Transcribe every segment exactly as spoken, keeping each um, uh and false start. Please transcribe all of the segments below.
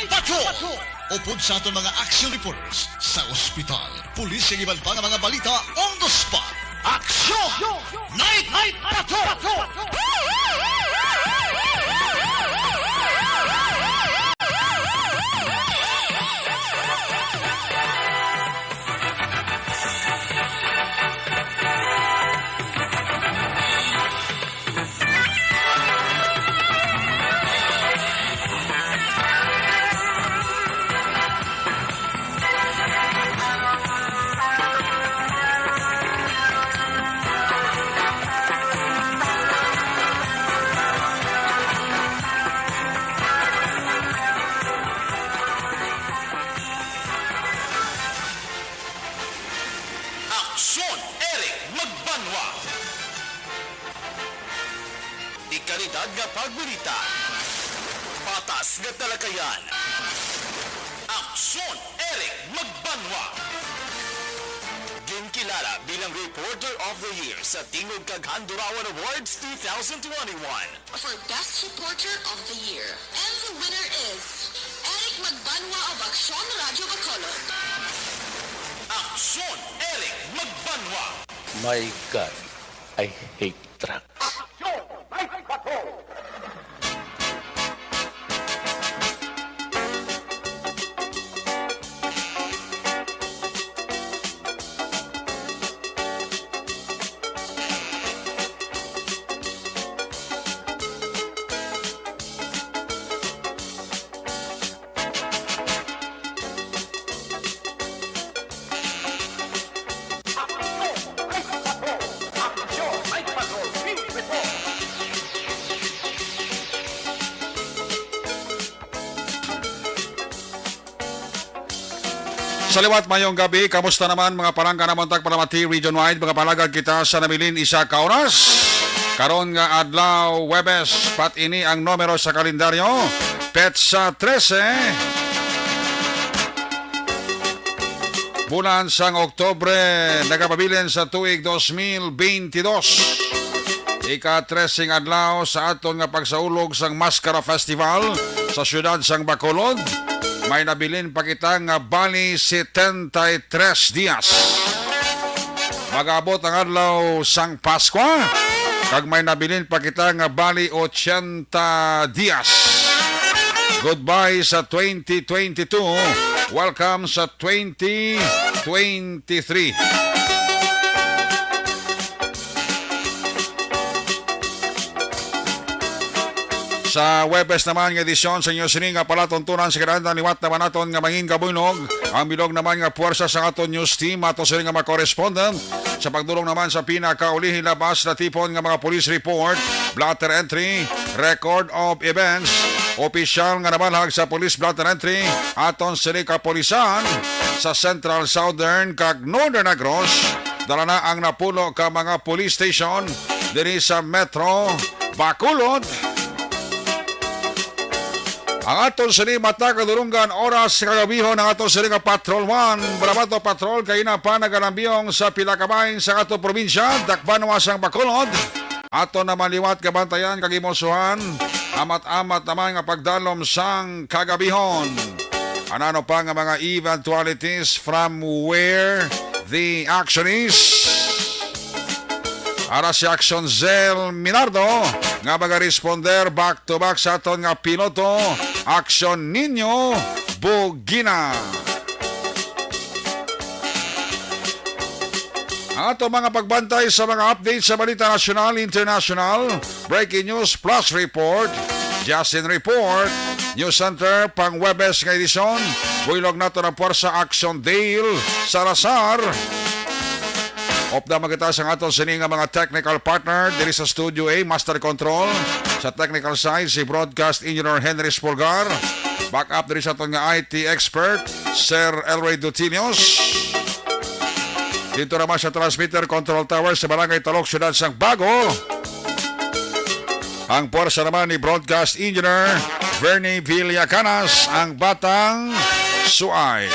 Patrol. Upod sa aton mga action reports sa ospital, pulis, kag iban pa nga mga balita on the spot. Action! Night, Night Patrol! Aksyon, Eric Magbanwa. Dekalidad nga pagbalita. Patas nga talakayan. Aksyon, Eric Magbanwa. Ginkilala bilang Reporter of the Year sa Tingog kag Handurawan Awards two thousand twenty-one. For Best Reporter of the Year. And the winner is Eric Magbanwa of Aksyon Radio Bacolod. Aksyon, Eric Magbanwa. My God, I hate truck. Sa liwat, mayong gabi. Kamusta naman, mga palangga namon tag Palamati Region Wide? Mga palagad kita sa nabilin isa ka oras. Karon nga adlaw, Huwebes, pat ini ang numero sa kalendaryo. Petsa trese, bulan sang Oktubre, nagapabilin sa tuig dos mil bentidós. Ika-trese nga adlaw sa aton nga pagsaulog sang Mascara Festival sa siyudad sang Bacolod. May nabilin pa kita nga bali setenta y tres dias. Mag-abot ang adlaw sang Paskwa, kag may nabilin pa kita nga bali ochenta dias. Goodbye sa twenty twenty-two. Welcome sa twenty twenty-three. Sa Huwebes naman nga edisyon sa inyo sini nga palatuntunan, sa kinaandan liwat naman naton nga mangin kabuylog ang bilog naman nga puwersa sa aton news team, ato sini nga mga correspondent, sa pagdulong naman sa pinakaulihi labas na tipon nga mga police report, blotter entry, record of events, opisyal nga nabalhag sa police blotter entry, aton sini kapulisan sa Central, Southern, kag Northern Negros. Dala na ang napulo ka mga police station diri sa Metro Bacolod. Ang aton sini matag kadulunggan oras sa kagabihon ang aton sini nga Patrol One, Bravato Patrol, kay ina pa nagalambiyong sa pila ka bahin sa aton probinsya, dakbanwa sang Bacolod. Aton naman liwat kabantayan kag imusuhan, amat-amat naman nga pagdalom sang kagabihon. Ano-ano pa nga mga eventualities from where the action is? Ara si Action Zel Minardo nga magaresponder back to back sa aton nga piloto, Action Nino Bugina. Ang ato mga pagbantay sa mga update sa balita nasyonal, international, breaking news, plus report, Justin Report, News Center, pang Huwebes nga edisyon, buylog nato ang Puwersa Action Dale Salazar. Upda man kita sa aton sini nga mga technical partner diri sa Studio A, Master Control. Sa technical side, si Broadcast Engineer Henry Spolgar. Back up diri sa aton nga I T expert, Sir Elroy Dutilios. Dito naman sa transmitter control tower sa Barangay Talok, Siyudad sang Bago, ang puwersa naman ni Broadcast Engineer Bernie Villacanas, ang batang suay.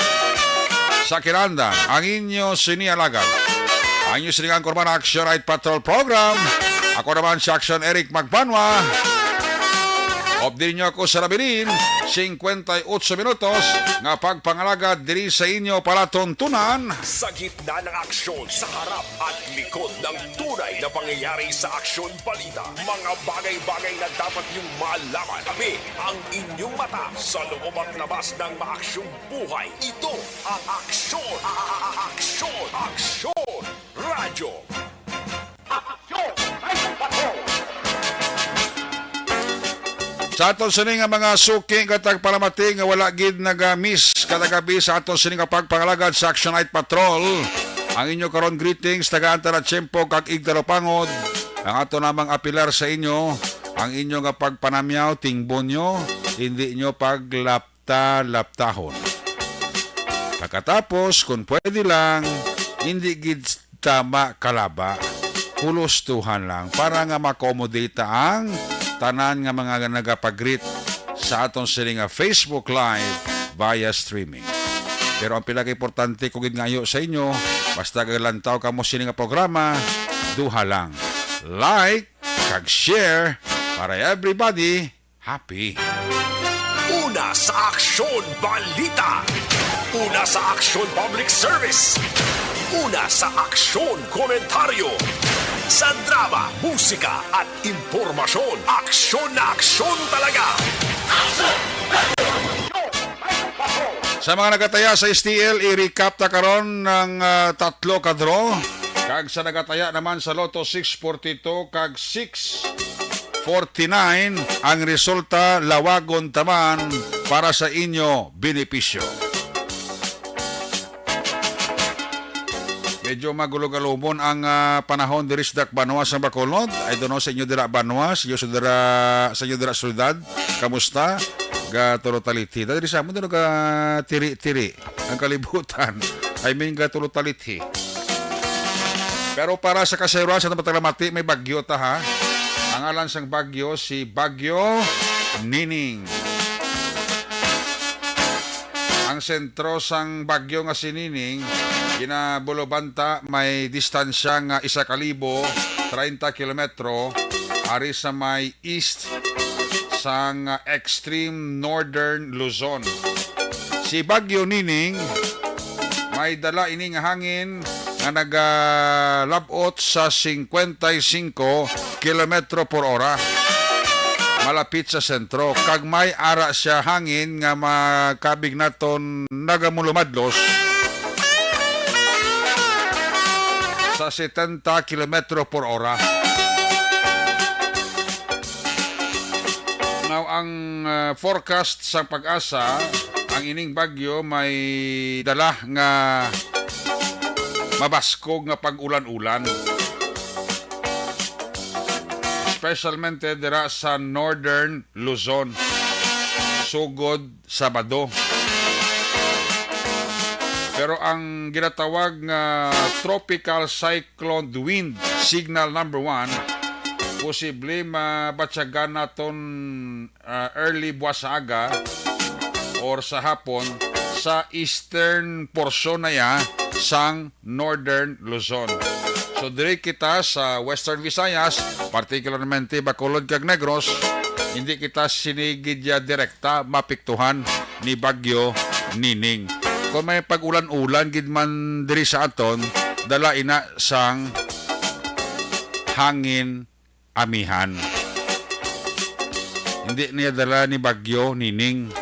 Sa kinanda, ang inyo sini alagad, ang inyo siningang kurban Action Night Patrol Program. Ako naman si Action Eric Magbanwa. Update ninyo ako sa Rabilin, singkwenta y otso minutos nga pagpangalagad diri sa inyo palatuntunan. Sa gitna ng aksyon, sa harap at likod ng tunay na pangyayari sa Aksyon Balita, mga bagay-bagay na dapat niyong malaman. Kami ang inyong mata sa loob at labas ng maaksyong buhay. Ito ang Aksyon, a-, a-, a-, Aksyon, Aksyon Radyo. Sa aton sini nga mga suki nga tagpalamati nga wala gid naga-miss kada gabi sa aton sini nga pagpangalagad sa Action Night Patrol, ang inyo karon greetings, tagaan ta na tiyempo kag igtarupangod ang ato namang apilar sa inyo, ang inyo nga pagpanamyaw, tingbon nyo, hindi nyo paglap ta laptahon. Pagkatapos, kung pwede lang, hindi gid tama kalaba, hulustuhan lang para nga ma-accommodate ang tanan nga mga nagapag-greet sa aton sini nga Facebook Live via streaming. Pero ang pinakaimportante ko gid nga ayo sa inyo, basta galantaw kamo sini nga programa, duha lang. Like kag share para everybody happy. Una sa Aksyon Balita. Una sa Aksyon Public Service. Una sa Aksyon Komentaryo. Sa drama, musika at impormasyon, aksyon na aksyon talaga. Sa mga nagataya sa S T L, i-recap ta karon ng ah, tatlo ka draw. Kag sa nagataya naman sa Lotto six forty-two kag six forty-nine, ang resulta lawagon taman para sa inyo benepisyo. Medyo magulog-alubon ang ah, panahon diri sa Dakbanuas sa Bacolod. I don't know sa inyo dira Banuas, sa inyo dira, sa inyo dira syudad. Kamusta? Ga Toro Taliti. Diri sa amon dira ga tiri-tiri ang kalibutan. I mean ga Toro Taliti. Pero para sa kasayuran sa tamatang lamati, may bagyo ta ha. Ang alan sang bagyo, si Bagyo Nining. Ang sentro sang bagyo nga si Nining, ginabulobanta may distansya nga isa ka libo treinta kilometro ari sa may east sang extreme northern Luzon. Si Bagyo Nining may dala ini nga hangin nga nagalabot sa singkwenta y singko kilometro por ora malapit sa sentro, kag may ara sia hangin nga makabig naton nagamulumadlos sa setenta kilometro por ora. Now, ang ah, forecast sa PAGASA, ang ining bagyo may dala nga mabaskog nga pag-ulan-ulan, specialmente dira sa northern Luzon, sugod Sabado. Pero ang ginatawag nga tropical cyclone wind signal number one, posible mabatyagan naton ah, early buwas sa aga or sa hapon sa eastern portion na ya sang Northern Luzon. So diri kita sa Western Visayas, particularmente Bacolod kag Negros, hindi kita sini gid ya direkta mapiktuhan ni Bagyo Nining. Kung may pag-ulan-ulan gid man diri sa aton, dala ina sang hangin amihan. Hindi niya dala ni Bagyo Nining.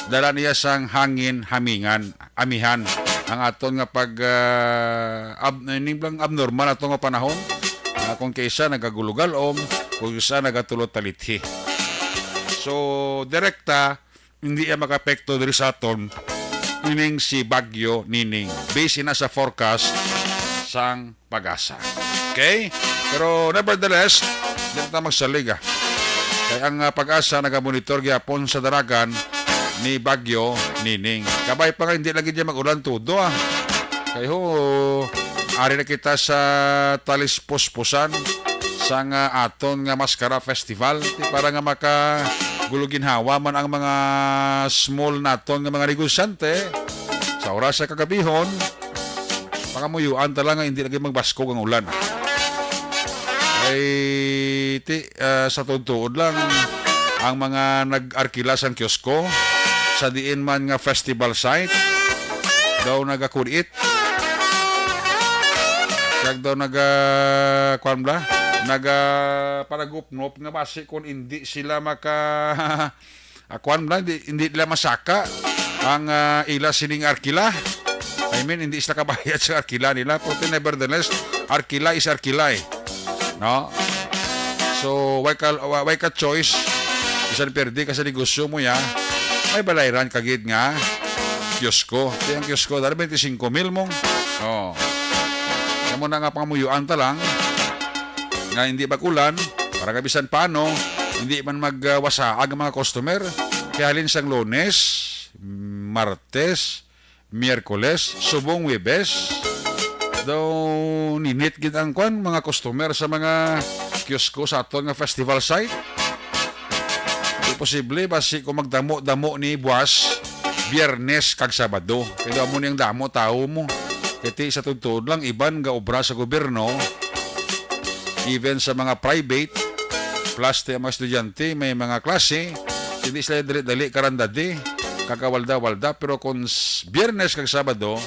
Dala niya sang hangin hamingan, amihan. Ang aton nga pag ah, ab, ning bang abnormal ato nga panahon. Ah, kung kaisa nagagulugalom, kung isa nagatulot talithi. So, direkta, hindi iya makaapekto diri sa aton, meaning si Bagyo Nining, base na sa forecast sang PAGASA. Okay? Pero nevertheless, di na ta magsalig, ah. Kay ang ah, PAGASA nagamonitor gyapon sa daragan ni Bagyo Nining. Kabay pa nga hindi lagi diya mag-ulan tudo, ah. Kay ho, ari na kita sa talispuspusan sang ah, aton nga Mascara Festival. Ti para nga maka gulo ginhawa man ang mga small naton nga mga negosyante sa oras sa kagabihon, pangamuyuan ta lang nga hindi lagi magbaskog ang ulan. Ay, ti, ah, sa tuod-tuod lang, ang mga nag-arkila sang kiosko sa diin man nga festival site daw nagakuriit. Kag daw naga, kuwan bala? Naga panagupnop nga basi kung hindi sila maka, ah, kuwan bala? Hindi, hindi nila masaka ang, ah, ila sining arkila. I mean, hindi sila kabayad sa arkila nila. Pero nevertheless, arkila is arkila eh. No? So, why ka, why ka choice? Bisan perde ka sa negosyo mo, ya. May balayran ka gid nga kiosko. Kaya ang kiosko, dali twenty-five mil mong. Oh. Kamo na nga pangamuyuan ta lang nga hindi mag-ulan para nga bisan paano hindi man magwasaag ang mga customer. Kaya halin sang Lunes, Martes, Miyerkules, subong Huwebes, daw ninit gid ang kwan, mga customer sa mga kiosko sa aton nga festival site. Di posible, basi kung magdamo-damo ni buwas, Biyernes kag Sabado. Kaya daw amo ni ang damo tawo mo. Kaya ti sa tuod-tuod lang, iban nga obra sa gobyerno, even sa mga private, plus ti ang mga estudyante, may mga klase, hindi sila dali-dali karandade, kakawalda-walda, pero kung s-, Biyernes kag Sabado,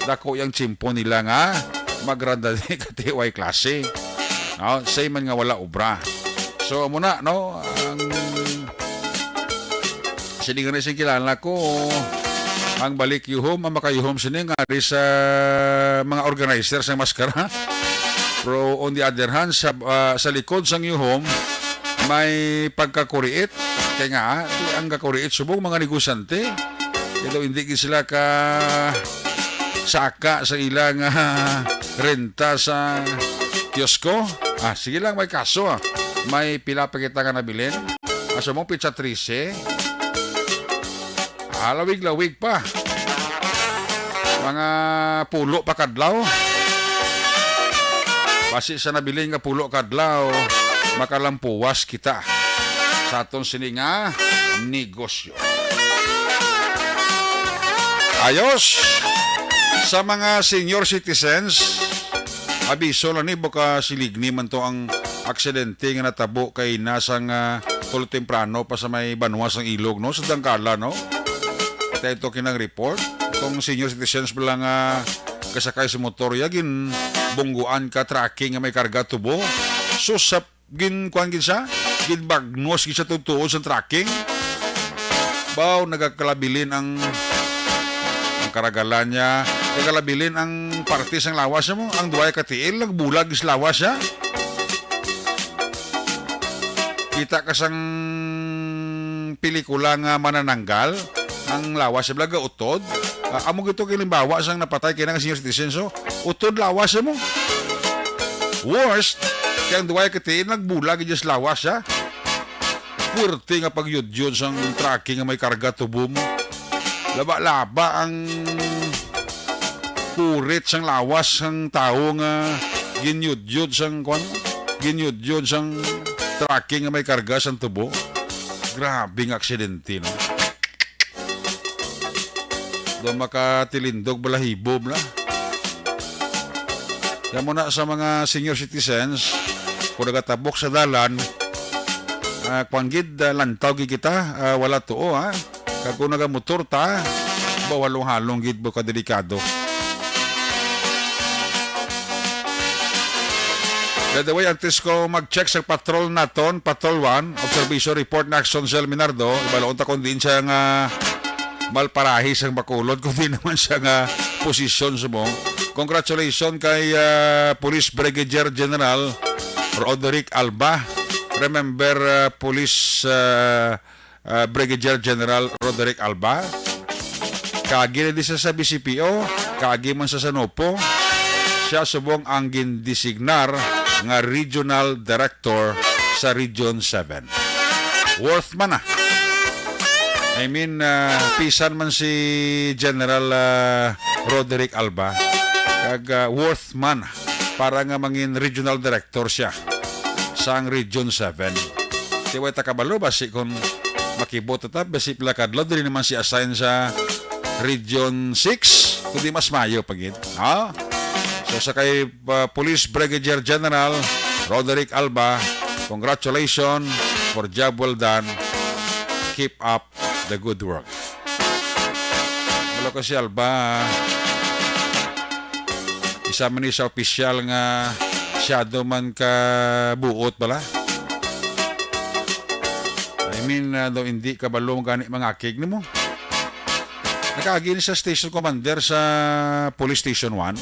dako yang tiyempo nila nga magrandade katiway klase. No? Say man nga wala obra. So, amo na, no? Ang siling ni sing kilala ko, ang balik yuhom, ang makayuhom sini nga ari sa mga organizer sa maskara. Pero on the other hand, sa, ah, sa likod sang yuhom, may pagkakuriit. Kay nga, ah, ang kakuriit subong mga negosyante. Kaya daw hindi gid sila ka saka sa ilang, ah, renta sa kiosko. Ah, sige lang, may kaso, ah. May pila pa kita nga nabilin. Asa mo, pitsa trese? Ah, lawig-lawig pa. Mga pulo pa kadlaw. Basi sa nabilin nga pulo kadlaw, makalampuwas kita sa aton sini nga negosyo. Ayos! Sa mga senior citizens, abiso lang ni, baka siligni man to ang aksidente nga natabo kay nasa nga tulo temprano pa sa may banwa sang Ilog, no? Sa Dangkala, no? Ito, ito kinang report. Itong senior citizens pala nga kasakay sa motor, ya, ginbungguan ka trucking nga may karga tubo. Sus, sa gin, kuwan gid siya, ginbagnos gid siya tuod-tuod sa trucking. Baw, nagakalabilin ang, ang karagalan niya. Nagakalabilin ang parte sang lawas mo. Ang duway ka tiil, nagbulag is lawas siya. Kita ka sang pelikula nga manananggal, ang lawas sa blaga utod. Ah, amo gito kilimbawa sang napatay kina nga senior citizen. So, utod lawas mo. Worst, kay ang duway ka tiil nagbulag gid sa lawas siya. Puwerte nga pagyudyod sang trucking nga may karga tubo mo. Laba-laba ang purit sang lawas sang tawo nga ginyudyod sang, kwan, ginyudyod sang trucking nga may karga sang tubo. Grabe nga aksidente, no? Do makatilindog balahibo na. Kaya mo na sa mga senior citizens, kung nagatabok sa dalan, ah, kwan gid, ah, lantaw gid kita, ah, wala tuo, ha? Kag kung nagamotor ta, ba, halong-halong gid mo kadelikado. By the way, antes ko mag-check sa patrol naton, Patrol one, observation report na Action Cell Minardo, ibaloon ta kung diin siya nga malparahi sang Bacolod, kung di naman siya nga posisyon sa mo. Congratulations kay, ah, Police Brigadier General Roderick Alba. Remember, ah, Police, ah, ah, Brigadier General Roderick Alba. Kaagi na di siya sa B C P O, kaagi man sa Sanopo. Siya subong ang gindesignar nga regional director sa Region seven. Worth man na. I mean, ah, pisan man si General, ah, Roderick Alba, kag, ah, worth man para nga mangin regional director siya sang Region seven. Di way ta kabalo, basi kung makibot ta, basi pila kadlaw, dili naman si assign sa Region six, kundi mas mayo pa gid. Ha? So, sa kay, uh, Police Brigadier General Roderick Alba, congratulations for job well done. keep up the good work. Wala ko si Alba. Isa man ni sa opisyal nga siyado man ka buot bala. I mean, ah, daw hindi kabalo gani mangakig nimo. Nakaagi ni sa station commander sa Police Station one.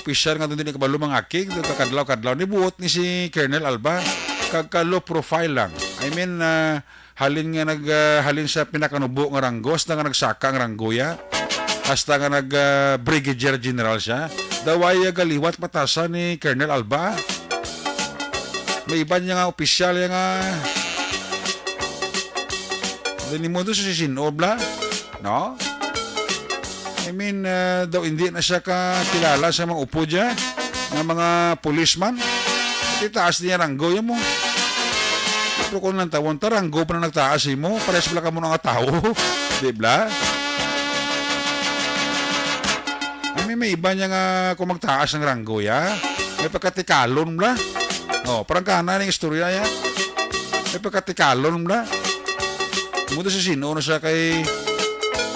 Opisyal nga doon din kabalo mangakig, doon kakadlaw-kadlaw. Nibuot ni si Colonel Alba, kag ka low profile lang. I mean, ah, halin nga nag, ah, halin sa pinakanubo nga ranggo, hasta nga nagsaka ang ranggo ya. Hasta nga nag, ah, Brigadier General siya. Daway, ah, galiwat matasan ni Colonel Alba. May iban niya nga opisyal ya nga. Dili mo doon sa sisinob la, no? I mean, ah, daw hindi na siya kakilala sa mga upo dya, nga mga policeman. Iti taas niya ranggo ya mo. Pero kung lang tawon, ta ranggo pa na nagtaas mo, pares pala ka mo nga tao. Di ba? I mean, may iba niya nga kung magtaas ng ranggo ya, may pagkatikalon bla. Oh, parang kana ning istorya ya. May pagkatikalon bla. Muda sa sino na siya kay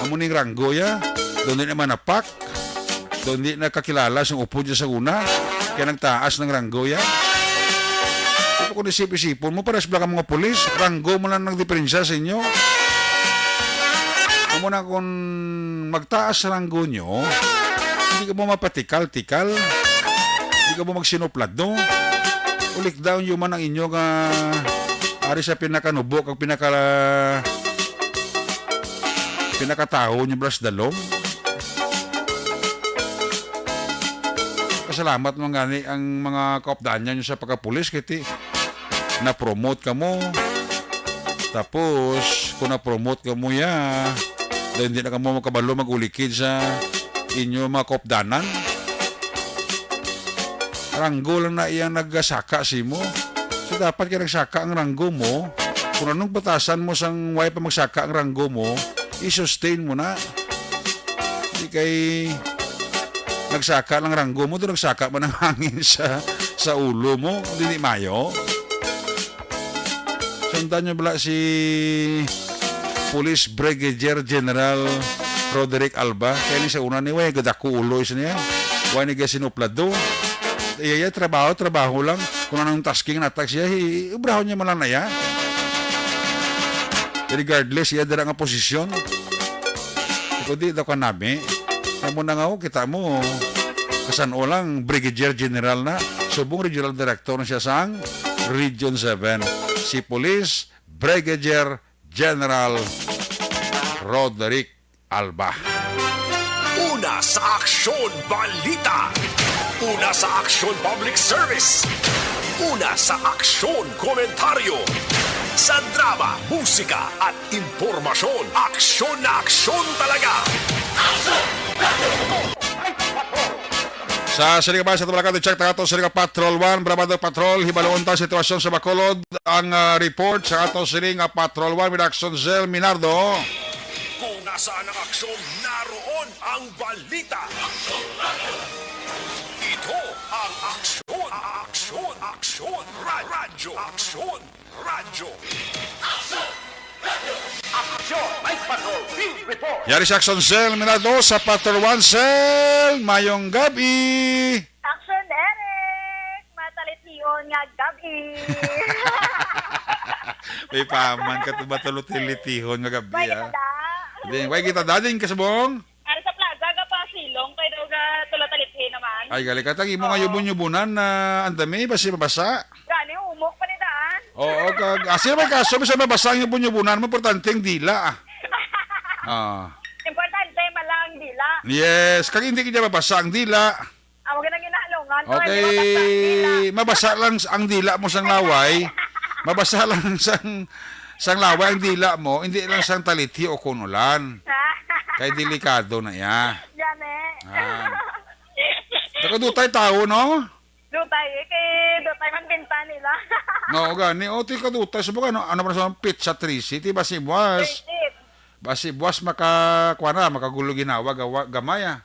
amo ning ranggo ya. Doon din naman napak. Doon di nakakilala sa upo niya sa una. Kaya nagtaas ng ranggo ya. Pero kung isip-isipon mo, pares bla ka mga pulis, ranggo mo lang nagdiperensya sa inyo. Amo na kung magtaas ranggo nyo, hindi ka mo mapatikal-tikal, hindi ka mo magsinoplado. Ulik daw nyo man ang inyo nga ari sa pinakanubo kag pinaka pinakatawo nyo blas dalom. Pasalamat man gani ang mga kaupdanan nyo sa pagkapulis kay ti na-promote ka mo. Tapos, kung na-promote ka mo ya, daw hindi na ka mo makabalo mag-ulikid sa inyo mga kaupdanan. Ranggo lang na iyang nagsaka sa imo. So, dapat kay nagsaka ang ranggo mo. Kung anong batasan mo sang way pa magsaka ang ranggo mo, i-sustain mo na. Di kay nagsaka lang ranggo mo, doon nagsaka man ang hangin sa, sa ulo mo. Hindi mayo. Sundan niyo bala si Police Brigadier General Roderick Alba. Kaya ni sa una ni, way gadako ulo is niya. Way ni gasinuplado. Iya, iya, trabaho, trabaho lang. Kung anong tasking na tax siya, hi-, ibrahon niya man lang na iya. Regardless, iya dira nga posisyon. Kung di daw kanami, amo na nga, oh, kita mo, kasan-o lang, Brigadier General na, subong Regional Director na siya sang Region seven. Si Police Brigadier General Roderick Alba. Una sa aksyon, balita. Una sa aksyon, public service. Una sa aksyon, komentaryo. Sa drama, musika, at impormasyon, aksyon na aksyon talaga. Sa sining ba sa Tabalakan, check ta ato sining Patrol one, Brabado Patrol, hibaloon ta sitwasyon sa Bacolod. Ang, ah, report sa ato sining, ah, Patrol one with Action Zell Minardo. Kung nasaan ang aksyon, naroon ang balita. Ito ang aksyon, aksyon, aksyon, ra-, radyo, aksyon, radyo. Action! Mike Patrol, field report! Yari si Action Zell Minardo sa Patrol one. Zell, mayong gabi. Action, Eric! Matalithion nga gabi. May paman ka to ba, tulot-, litihon nga gabi, May ah? Kita da. Di, way kita dading kasubong. Ano sa plaza, ga pa silong, kay daw ga tula talithi naman. Ay, gali ka, tag imo nga Oo. Yubon-yubunan na ang dami, basi mabasa. Gani, umok pa ni daan. Oo, kag, ah, sino may kaso, basta mabasa ang yubon-yubunan mo, importante ang dila, ah. Ah. Importante, mala ang dila. Yes, kag hindi kita mabasa ang dila. Amo gid ang ginahalungan ko, hindi mabasa ang dila. Okay, mabasa lang s-, ang dila mo sang laway. Mabasa lang sang, sang laway ang dila mo, hindi lang sang talithi o kunulan. Kay delikado na iya. Yan eh. Ah. Nakadutay tawo, no? Dutay eh, kay dutay man binta nila. No, gani. O, ti kadutay. Sa bagay, ano, ano pa sa pitsa trisi? Ti basi buwas. Trisi. Basi buwas maka, kuwan na, makagulo ginawa, gawa, gamay, ah.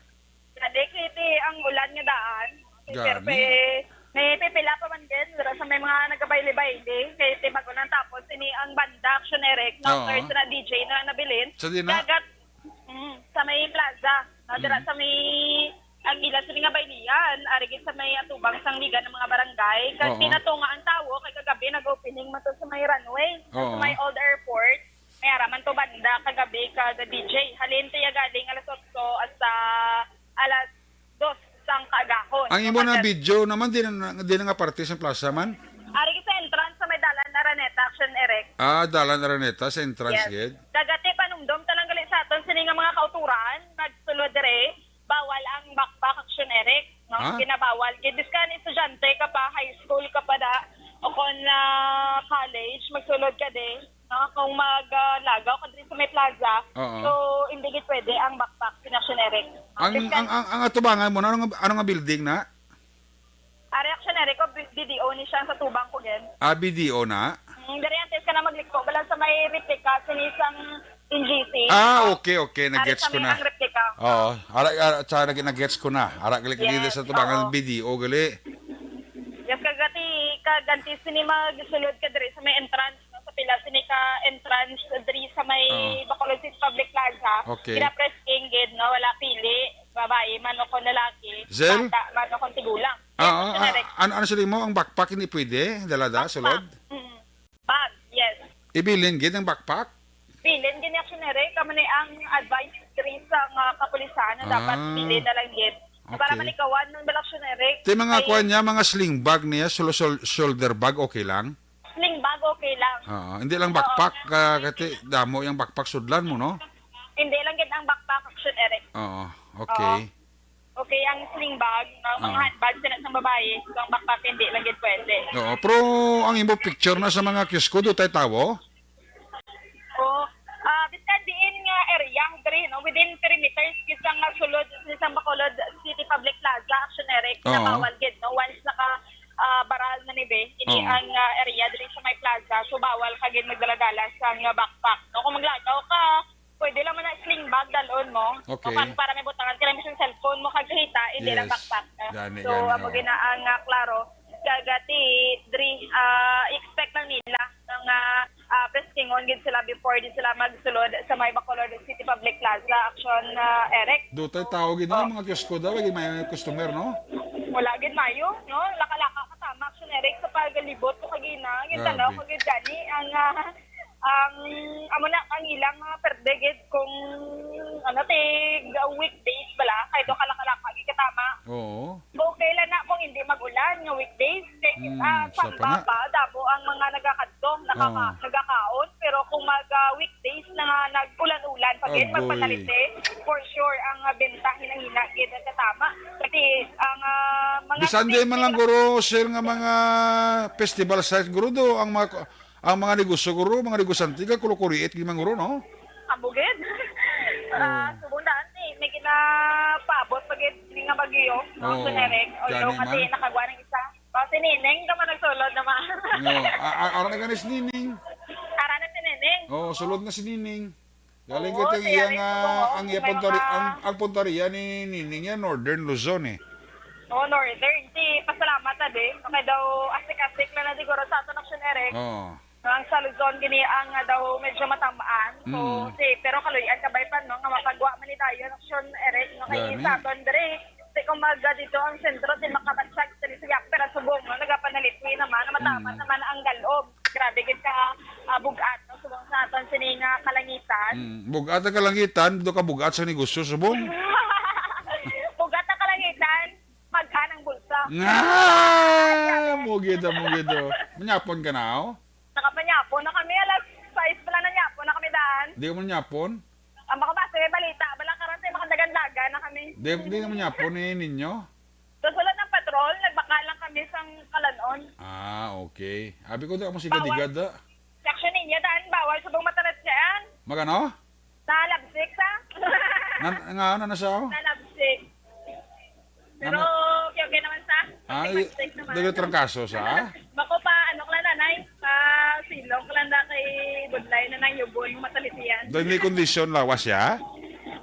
Gani, kiti ang ulan nga daan. Gani. Pero, eh, May pipila pa man din, dira sa may mga nagabayli-bayli, kay ti bago lang tapos, ini ang banda, Action Eric, no? Oo. Third na D J na nabilin. Sa di na? Dagat, mm, sa may plaza, no? Dira Mm. sa may, ang ila sa mga baylihan, ari gid sa may atubang sang liga ng mga barangay. Kasi Oo. natunga ang tawo, kay kagabi nag-opening man to sa may runway, Oo. sa may old airport. May ara man to banda, kagabi, kag D J. Halin tiya galing alas otso hasta alas dos sang kaagahon. Ang imo na Kag- video naman, di na, di na nga parte sa plaza man? Ari sa entrance sa may Dalan Araneta, Action Eric. Ah, Dalan Araneta, sa entrance Yes. gid? Dagati panumdom ta lang gali sa aton sini nga mga kauturan, nagsulod dire, bawal ang backpack, Action Eric, no? Ha? Ginabawal gid. Bisan estudyante ka pa, high school ka pa da, o kon, ah, college, magsulod ka di, no? Kung mag, ah, lagaw ka diri sa may plaza, Oo. so, hindi gid pwede ang backpack, Action Eric. Ang, Bisan ang, ang, ang atubangan mo, ano nga, ano nga building na? Ari, Action Eric, ko, B D O ni siya sa tubang ko, gen. Ah, B D O na? Mm, diri antes ka na magliko, bala sa may replica, sini sang N G C. Ah, okay, okay. Ari Nag-gets sa ko may na. ang replica. Oo. Ara, ara, tsaka nag-, nag-gets ko na. Ara, gali, gali Yes, sa tubangan oo. B D O, gali. Yes, kagati, kaganti sini magsulod ka diri sa may entrance, no, sa pila sini ka entrance diri sa may Oo. Bacolod City Public Plaza. Okay. Ginapresking gid, no, wala pili, babae man o kon lalaki, Zel? bata man o kon tigulang. Ah, Yes, ah, Action Eric. ah, an-, ano sila mo? Ang backpack hindi pwede? Dalada, Backpack. sulod? Mm. Bag, yes. Ibilin gid ang backpack? Bilin gid ni Action Eric, kamo ni ang advice diri sa mga kapulisan na dapat Ah. bilin na lang gid. Para Okay. malikawan man bala, Action Eric. Ti mga Ay, kuan niya, mga sling bag niya, sul-, sul-, shoulder bag, okay lang? Sling bag, okay lang. Oo, hindi lang Oo. backpack, ah, kati damo yung backpack sudlan mo, no? Hindi lang gid ang backpack, Action Eric. Oo, okay. Oo. Okay, ang sling bag, no? Mga Oo. handbag sila sang babae, so ang backpack hindi lang gid pwede. Oo, pero ang imo picture na sa mga kiosko, do tay tawo? Oo. Ah, bisan diin nga area, diri, no? Within perimeters, bisan nga sulod sa isang Bacolod City Public Plaza, Action Eric, Oo. kinabawal gid, no? Once naka, ah, baral na ni be, ini Oo. ang, ah, area diri sa may plaza, so bawal ka gid magdala-dala sa nga backpack, no? Kung maglagaw ka, pwede lang man na sling bag dalon mo. Okay. O kag para may butangan ka lang sa cellphone mo kag kahita, hindi lang Yes. backpack na. Gani, So, gani, amo oo. gina ang, ah, klaro. Kagati, diri, ah, expect lang nila nga, ah, preskingon gid sila before di sila magsulod sa may Bacolod City Public Plaza, Action, ah, Eric. Do tay tawo gid na, Oh. mga kiosko daw, lagi may customer, no? Wala gid mayo, no? Laka-laka ka tama, Action Eric, sa pagalibot ko kagina. Gintanaw Grabe. ko gid gani ang, ah, Ang, amo na, ang ilang mga perde gid kung, ano, tig weekdays bala, kay do ka laka-laka gid katama. Oo. Okay lang na kung hindi mag-ulan nga weekdays, kay, Mm, ah, sa samba pa na. pa, damo ang mga nagakadto, nakaka-, Oo. nagakaon, pero kung mag, ah, weekdays na nga nag-ulan-ulan pa gid, Agoy. magpanalite, for sure, ang, ah, benta hinang-hina gid ang katama. Kasi ang, ah, mga Bisan di man lang, guro, sir, nga mga festival site, guro, do, ang mga Ang mga negosyo, guro, mga negosyante, kag kulukuriit gid man, guro, no? Amo gid. Ah, Oo. subong daan ni, may ginapaabot pa gid ni nga bagyo, no? Oo. Generic. Although Gani kasi man. nakagwa ng isa. O, si Nining ka man nagsulod naman. No, a-, a-, ara na gani si Nining. Ara na si Nining. Oo, sulod na si Nining. Galing Oo, ko ito, kaya iya rin nga, subong, ang iya may punta ri-, mga ang, ang punta riya ni Nining yan, Northern Luzon, eh. Oo, Northern. Si, pasalamat na din. Kaya daw, asik-asik na na siguro sa aton Action Eric. Oo. No, ang sa Luzon, gini ang, ah, daw medyo matamaan. So, Mm. si, pero kaluy-an kabay pa, no, nga mapagwa man ni dayon Action Eric, no, kay Gani. sa aton diri. Si, kung maga dito ang sentro, si makabatsag, si, si Yapper, at subong, no, nagapanalitwi naman, na mataman Mm. naman ang galom. Grabe gid ka, ah, bugat, no? Subong sa aton sini nga kalangitan. Mm, bugat ang kalangitan, do ka bugat sa negosyo, subong. Bugat ang kalangitan, mag-an ang bulsa. Nga! Mo gid, mo gid, oh. Manyapon ka na, oh? Nakapanyapon na kami, alas sais pa lang nanyapon na kami daan. Di ka manyapon? Ang baka basta may balita, bala karon sa makadagan-dagan na kami. Di, di naman niya po ni ninyo? Sa sulod ng patrol, nagbakal lang kami sang kalanon. Ah, okay. Abi ko, di ako Bawal. sigadigad, ah. Section ninyo, daan, bawal sa buong matalas yan. Magano? Nalabsik sa? Nan-, nga, ano na siya, oh? Nalabsik. Pero Ano? okay, okay naman sa. Ah, Kasi i-, first time naman. dili trangkaso sa? Bako pa, ano ka lang, nanay? Pa silong ka lang na kay Budlay na nang yubon, matalisiyan. Doon may kondisyon lawas siya?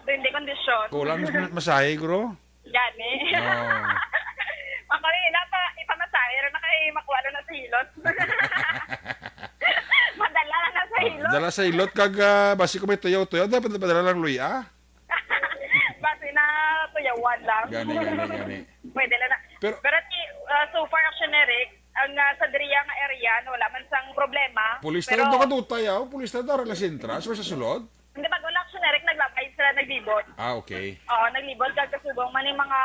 Doon di kondisyon. Kulang mas-, masahe, guro? Gani. Oo. Ako rin, napa, ipamasahe. Hilot. Madala lang na sa hilot. Dala sa hilot kag, ah, basi kung may tuyaw-tuyaw, dapat padala lang luya. Basi na tuyawan lang. Gani, gani, gani. Pwede lang na. Pero Pero ti, ah, so far, Action Eric, ang, ah, sa diriya nga area, no, wala man sang problema. Pulis na Pero daw kadutay, ah. Pulis na daw, lang sa entrance, sa sulod. Hindi, pag wala, Action Eric, naglabay sila, naglibot. Ah, okay. Oo, naglibot kag kasubong man yung mga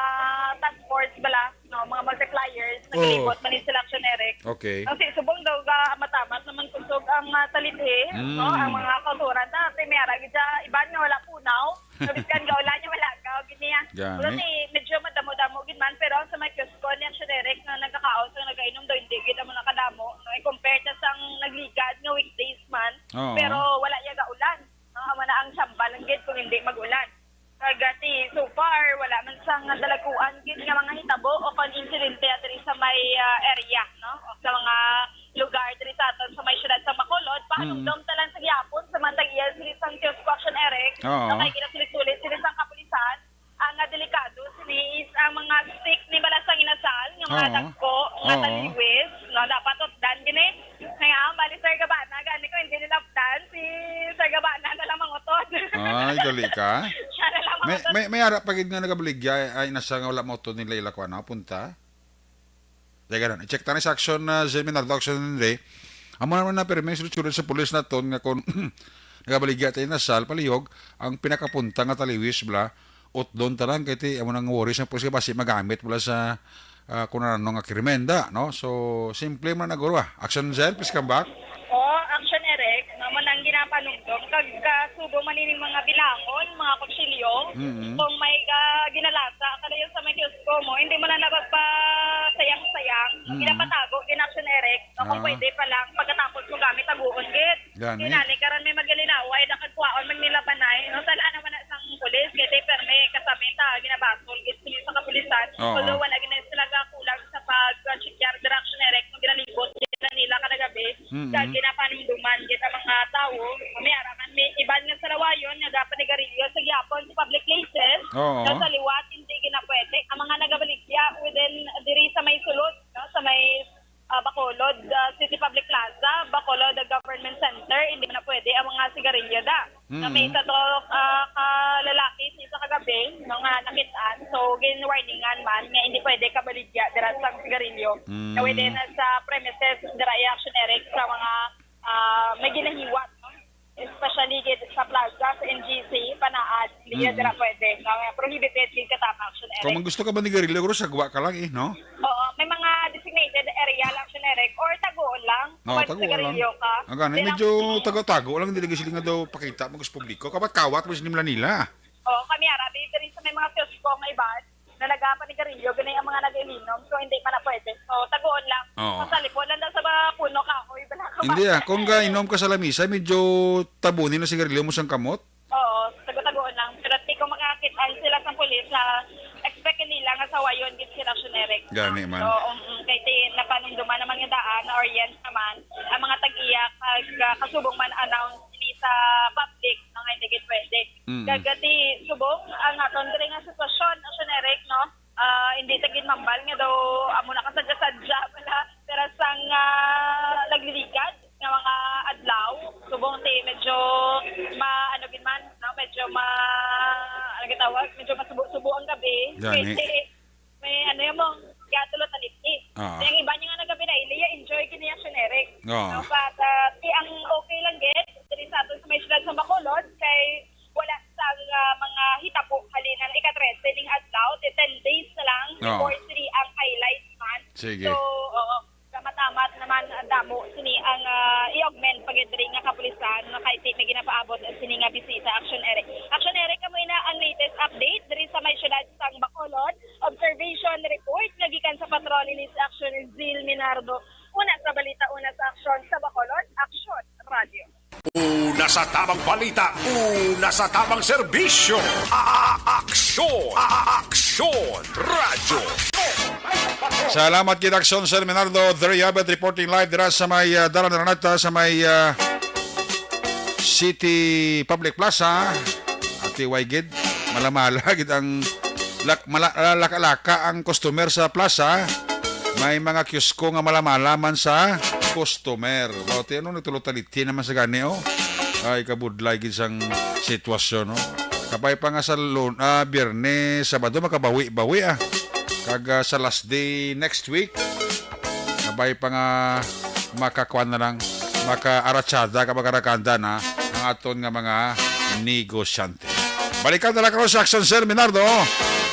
task force bala, no, mga multipliers, Oo. naglibot man yung sila, Action Eric. Okay. Kasi subong daw ga matamat naman kusog ang, ah, taliphi, Mm. no, ang mga kauturan. Dati may ara gid siya, iban nga wala punaw. Nabiskan ga ulan niya, wala ka, gid niya. Gani. Pero si, medyo madamo-damo gid man, pero ang sa may kiosko ni Action Eric nga nagkakaon, sa nagkainom daw, hindi gid amo nakadamo. No, i-compare ta sang nagligad nga weekdays man, Oo. pero wala iya ga ulan. No, amo na ang sambal lang gid kung hindi mag-ulan. Kag, ah, si, so far, wala man sang dalaguan gid nga mga hitabo o kon insidente diri sa may, ah, area, no? O sa mga lugar diri sa aton sa may siyudad sa Bacolod. Pahanumdom Mm. ta lang sa gihapon sa mga tag-iya sini sang kiosko, Action Eric, Oo. na kay ginasulit-sulit sini sang kapulisan, ang, ah, delikado sini is ang mga stick ni bala sang inasal nga mga Oo. dagko nga Oo. taliwis, no? Dapat utdan gini. Nga, bali, Sir Gabana, gani ko, hindi nilapdan. Si Sir Gabana na lang mangutod. Ay, gali ka. Siya na lang May, mangutod. may, may ara pa gid nga nagabaligya, ay, nasa nga wala mautod nila ila kuan, punta. Teka lang, i-check ta na sa action na, Zen Minardo, action ni Andre. Amo naman na permi, sulod-sulod sa pulis naton nga kung nagabaligya tayo na sal, palihog, ang pinakapunta nga taliwis, bla, utdon ta lang, kay ti, amo nang worries ang pulis, basi magamit, bla, sa, ah, kung ano nga krimen da, no? So, simple man na, guro, ah. Action, Zen, please come back. O, Action Eric, no, mo nang ginapanumdom, kag kasubo man ining mga bilangon, mga kutsilyo, Mm-hmm. kung may, ah, ginalasa, kadayon sa may kiosko mo, hindi mo na nagpasayang-sayang, Mm-hmm. ginapatago, gin Action Eric, no, kung Ah. pwede pa lang, pagkatapos mo gamit, taguon, gid. Gani. Kinali, karon may magalilaway, nakagkuhaon, magnilabanay, no, sala naman na sang pulis, kay ti, permi, kasami ta, ginabasol, gid, sila sa kapulisan. Oo. Although, wala gid sila gakulang sa pag-check, gid Action Eric, kung ginalibot, gid nila kada gabi, Mm-mm. kag ginapanumduman gid ang mga tawo. May ara man, may iban nga salawayon nga gapanigarilyo sa gihapon sa public places, Oo. nga sa liwat hindi ginapwede. Ang mga nagabaligya within diri sa may sulod, no, sa may, ah, Bacolod, ah, City Public Plaza, Bacolod, ah, Government Center, hindi na pwede ang mga sigarilyo da. Nga may Mm. isa to, ah, ka lalaki sa isa kagabi, no, nga nakit-an. So, gin-warningan man nga hindi pwede kabaligya dira sa sigarilyo. Mm. Nga within sa premises dira, i-Action Eric, sa mga, ah, may ginahiwat, no? Especially gid sa plaza, sa N G C, panaad, hindi Mm. dira pwede. No? Nga prohibited gid ka tama, Action Eric. Kung man gusto ka ba ni garilyo, guro, sagwa ka lang eh, no? Oo, may mga designated area lang, Action Eric, or taguon lang. Oo, kung taguan lang. Sigarilyo ka. Ang gani, Di lang medyo tago-tago lang, hindi lagi sila nga daw pakita mo sa publiko. Kawat-kawat mo sila nila. Oo, kami ara, di, diri sa may mga kiosko nga iban, na nagapanigarilyo, gani ang mga nag-ilinom, so hindi man na pwede. So, taguon lang. Oo. Masalipon lang daw sa mga puno kahoy, bala ka ba? Hindi ah, kung gainom ka sa lamisa, medyo tabunin na sigarilyo mo sang kamot. Oo, tago-tagoon lang. Pero ti kung makakit-an sila sa pulis, na expect nila nga sawayon gid sila, Action Eric. Gani man. So, um, um, kay ti napanumduman naman nga daan, na-orient naman ang mga tag-iya, kag, ah, kasubong man announce ni sa public, no, nga hindi gid pwede. Mm. Kag ti subong ang aton diri nga sitwasyon, Action Eric, no? Ah, hindi ta gid mambal nga daw amo na kasadya-sadya pala, pero sang, ah, nagliligad nga mga adlaw, subong ti medyo ma-, ano gid man, no? Medyo ma-, ano gitawag? Medyo masubo-subo ang gabi. Gani. Kay may ano yung mong gatulo taliphi. Ah. Kaya ang iba niya nga nagabi na, iliya, enjoy gid niya, Action Eric. Ah. No? But, ah, ti ang okay lang gid, diri sa aton sa may siyudad sa Bacolod, kay wala sa, ah, mga hitabo halin ang ika-trese ning adlaw, ti ten days na lang, Ah. before sini ang highlight man. Sige. So, oo. Kamatamad naman, ah, damo sini ang, ah, i-augment pa gid diri nga kapulisan, no, kay ti may ginapaabot sini nga bisita, Action Eric. Action Eric, amo ina ang latest update diri sa may siyudad sang Bacolod. Observation report nga gikan sa patrol ini si Action Zil Minardo. Una sa balita, una sa aksyon sa Bacolod, Action Radio. Una sa tamang balita, una sa tamang serbisyo. A-, aksyon, a-, aksyon, radyo. Salamat gid, Aksyon, Sir Minardo Deriabet, reporting live dira sa may, ah, Dalan Ranata, sa may, ah, City Public Plaza. Ati way gid, malamala gid ang lak-, mala-, laka-laka ang customer sa plaza. May mga kiosko nga malamalaman sa customer. Baw, ti ano, nagtulotalitin naman sa gani, oh. Ay, kabudlay gid sang sitwasyon, no? Kabay pa nga sa Lun-, ah, Biyernes, Sabado, makabawi-bawi, ah. Kag, ah, sa last day next week, kabay pa nga makakuan na lang, makaaratsada ka, makarakanda na ang aton nga mga negosyante. Balikan na lang karon sa Action Sir Minardo.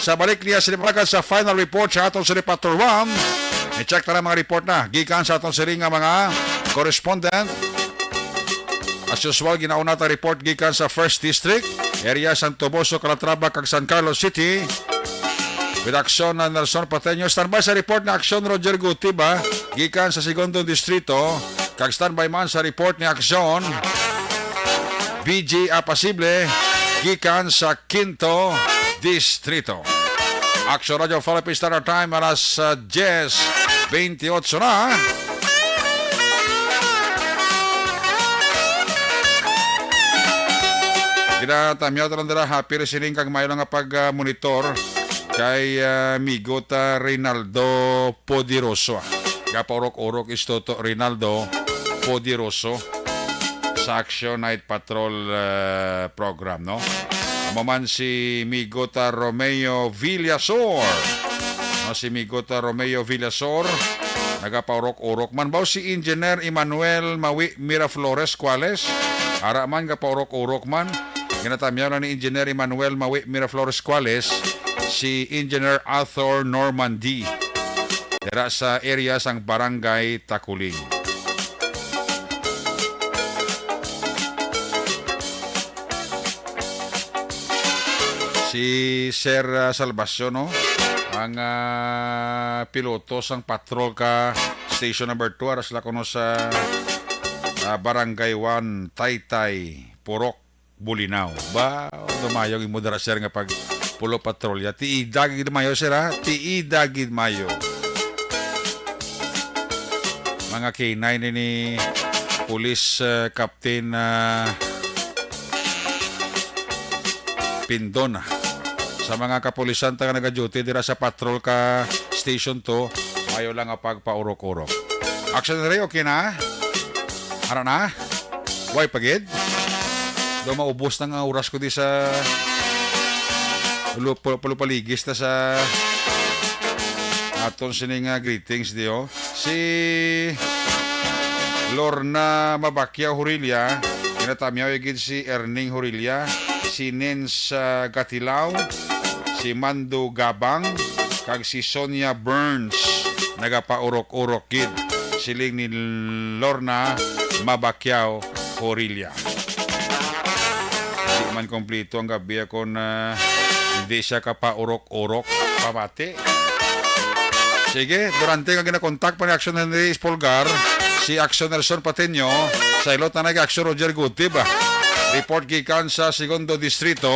Sa balik niya sa Lipagan sa final report sa aton sa Patrol one. I-check na lang mga report na gikan sa aton sini nga mga correspondent. As usual, ginauna ta report gikan sa First District, area sang Toboso, Calatrava, kag San Carlos City. With action na Nelson Pateño. Standby sa report ni Action Roger Gutiba, gikan sa Segundo Distrito. Kag standby man sa report ni Action B G Apasible, gikan sa Quinto Distrito. Action Radio Philippines Standard Time, alas, ah, diyes bentiocho na. Ginatamyaw ta lang dira, happy listening kag maayo lang nga pag, ah, monitor kay, ah, amigo ta Reynaldo Poderoso. Gapaurok-urok is Toto Reynaldo Poderoso sa Action Night Patrol, ah, program, no? Amo man si Migo ta Romeo Villasor. No, si Migo ta Romeo Villasor, nagapaurok-urok man. Baw si Engineer Emmanuel Mawi Miraflores Cuales, ara man, gapaurok-urok man. Ginatamyaw lang ni Engineer Emmanuel Mawi Miraflores Cuales si Engineer Arthur Normandy dira sa area sang Barangay Takuling. Si Sir, ah, Salvacion, no? Ang, ah, piloto sang patrol ka Station Number Two, ara sila kuno sa, ah, Barangay One, Taytay, Purok, Bulinaw. Ba, dumayo ang imo dira, sir, nga pag pulo patrolya. Tiida gid maayo, sir, ha? Tiida gid maayo. Mga K nine ni Police, uh, Captain, uh, Pindon. Sa mga kapulisan ta nga nagaduty dira sa patrol ka Station Two, maayo lang nga pagpaurok-urok. Action Ray, okay na? Ara na? Way pa gid? Do maubos na nga oras ko di sa lu-, pul-, pulupaligis ta sa aton sini nga greetings di, oh. Si Lorna Mabakyaw Horilla, ginatamyaw gid si Erning Horilla, si Nens, ah, Gatilao, si Mando Gabang, kag si Sonia Burns, nagapaurok-urok gid, siling ni Lorna Mabakyaw Horilla. Di man kompleto ang gabi ako na hindi siya kapaurok-urok pamati. Sige, durante nga ginakontak pa ni Action Henry Espolgar, si Action Nelson Pateño, sa ilot na nag-Action Roger Gutib. Report gikan sa Segundo Distrito.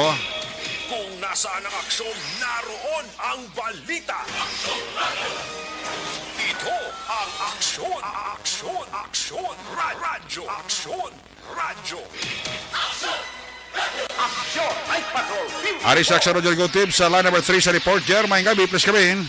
Kung nasaan ang aksyon, naroon ang balita. Ito ang Aksyon, Aksyon, Aksyon, Ra-, Radyo, Aksyon, Radyo. Aksyon, Night Patrol. Ari sa Action Roger Gutib sa line number three sa report. Jer, maayong gabi, please come in.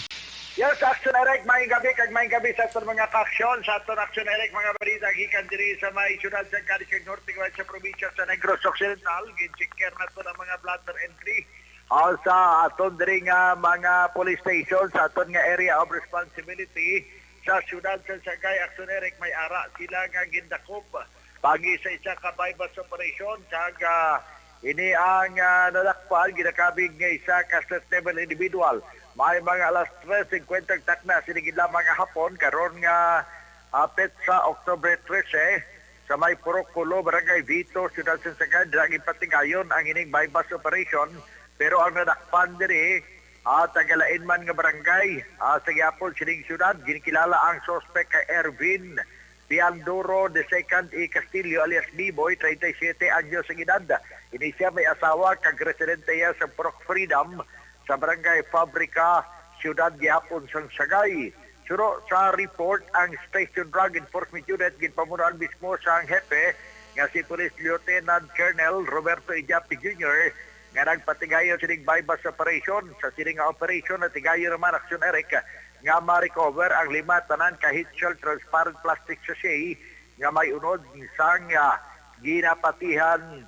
Yes, Action Eric, maayong gabi, kag maayong gabi sa aton mga ka-aksyon, sa aton Action Eric, mga balita gikan diri sa may siyudad sa Cadiz, Norte, sa probinsya sa Negros Occidental. Ginchecker na to ang mga blotter entry, ah, sa aton diri nga mga police station, sa aton nga area of responsibility sa siyudad sa Sagay, Action Eric, may ara sila nga gindakop pagi sa isa ka buy-bust operation, kag, ah, ini ang, ah, nadakpan, ginakabig nga isa ka street level individual. May mga alas tres singkwenta takna sining adlaw nga hapon, karon nga, ah, petsa, October trese, sa may Purok Kulo, Barangay Vito, Siyudad sa Sagay, dira ginpatigayon ang ining buy-bust operation, pero ang nadakpan diri, ah, taga lain man nga barangay, ah, sa gihapon sining siyudad. Ginkilala ang suspek kay Ervin Pianduro the second E Castillo alias Biboy, treinta y siete anyos ang edad. Ini siya may asawa kag residente iya sa Purok Freedom sa Barangay Fabrica, Siyudad gihapon sang Sagay. Suno sa report, ang Station Drug Enforcement Unit ginpamunuan mismo sang hepe nga si Police Lieutenant Colonel Roberto Ijapi Junior nga nagpatigayon sining buy-bust operation. Sa sining nga operation, natigayon naman, Action Eric, nga ma-recover ang lima tanan ka heat shell transparent plastic sachet nga may unod sang, ah, ginapatihan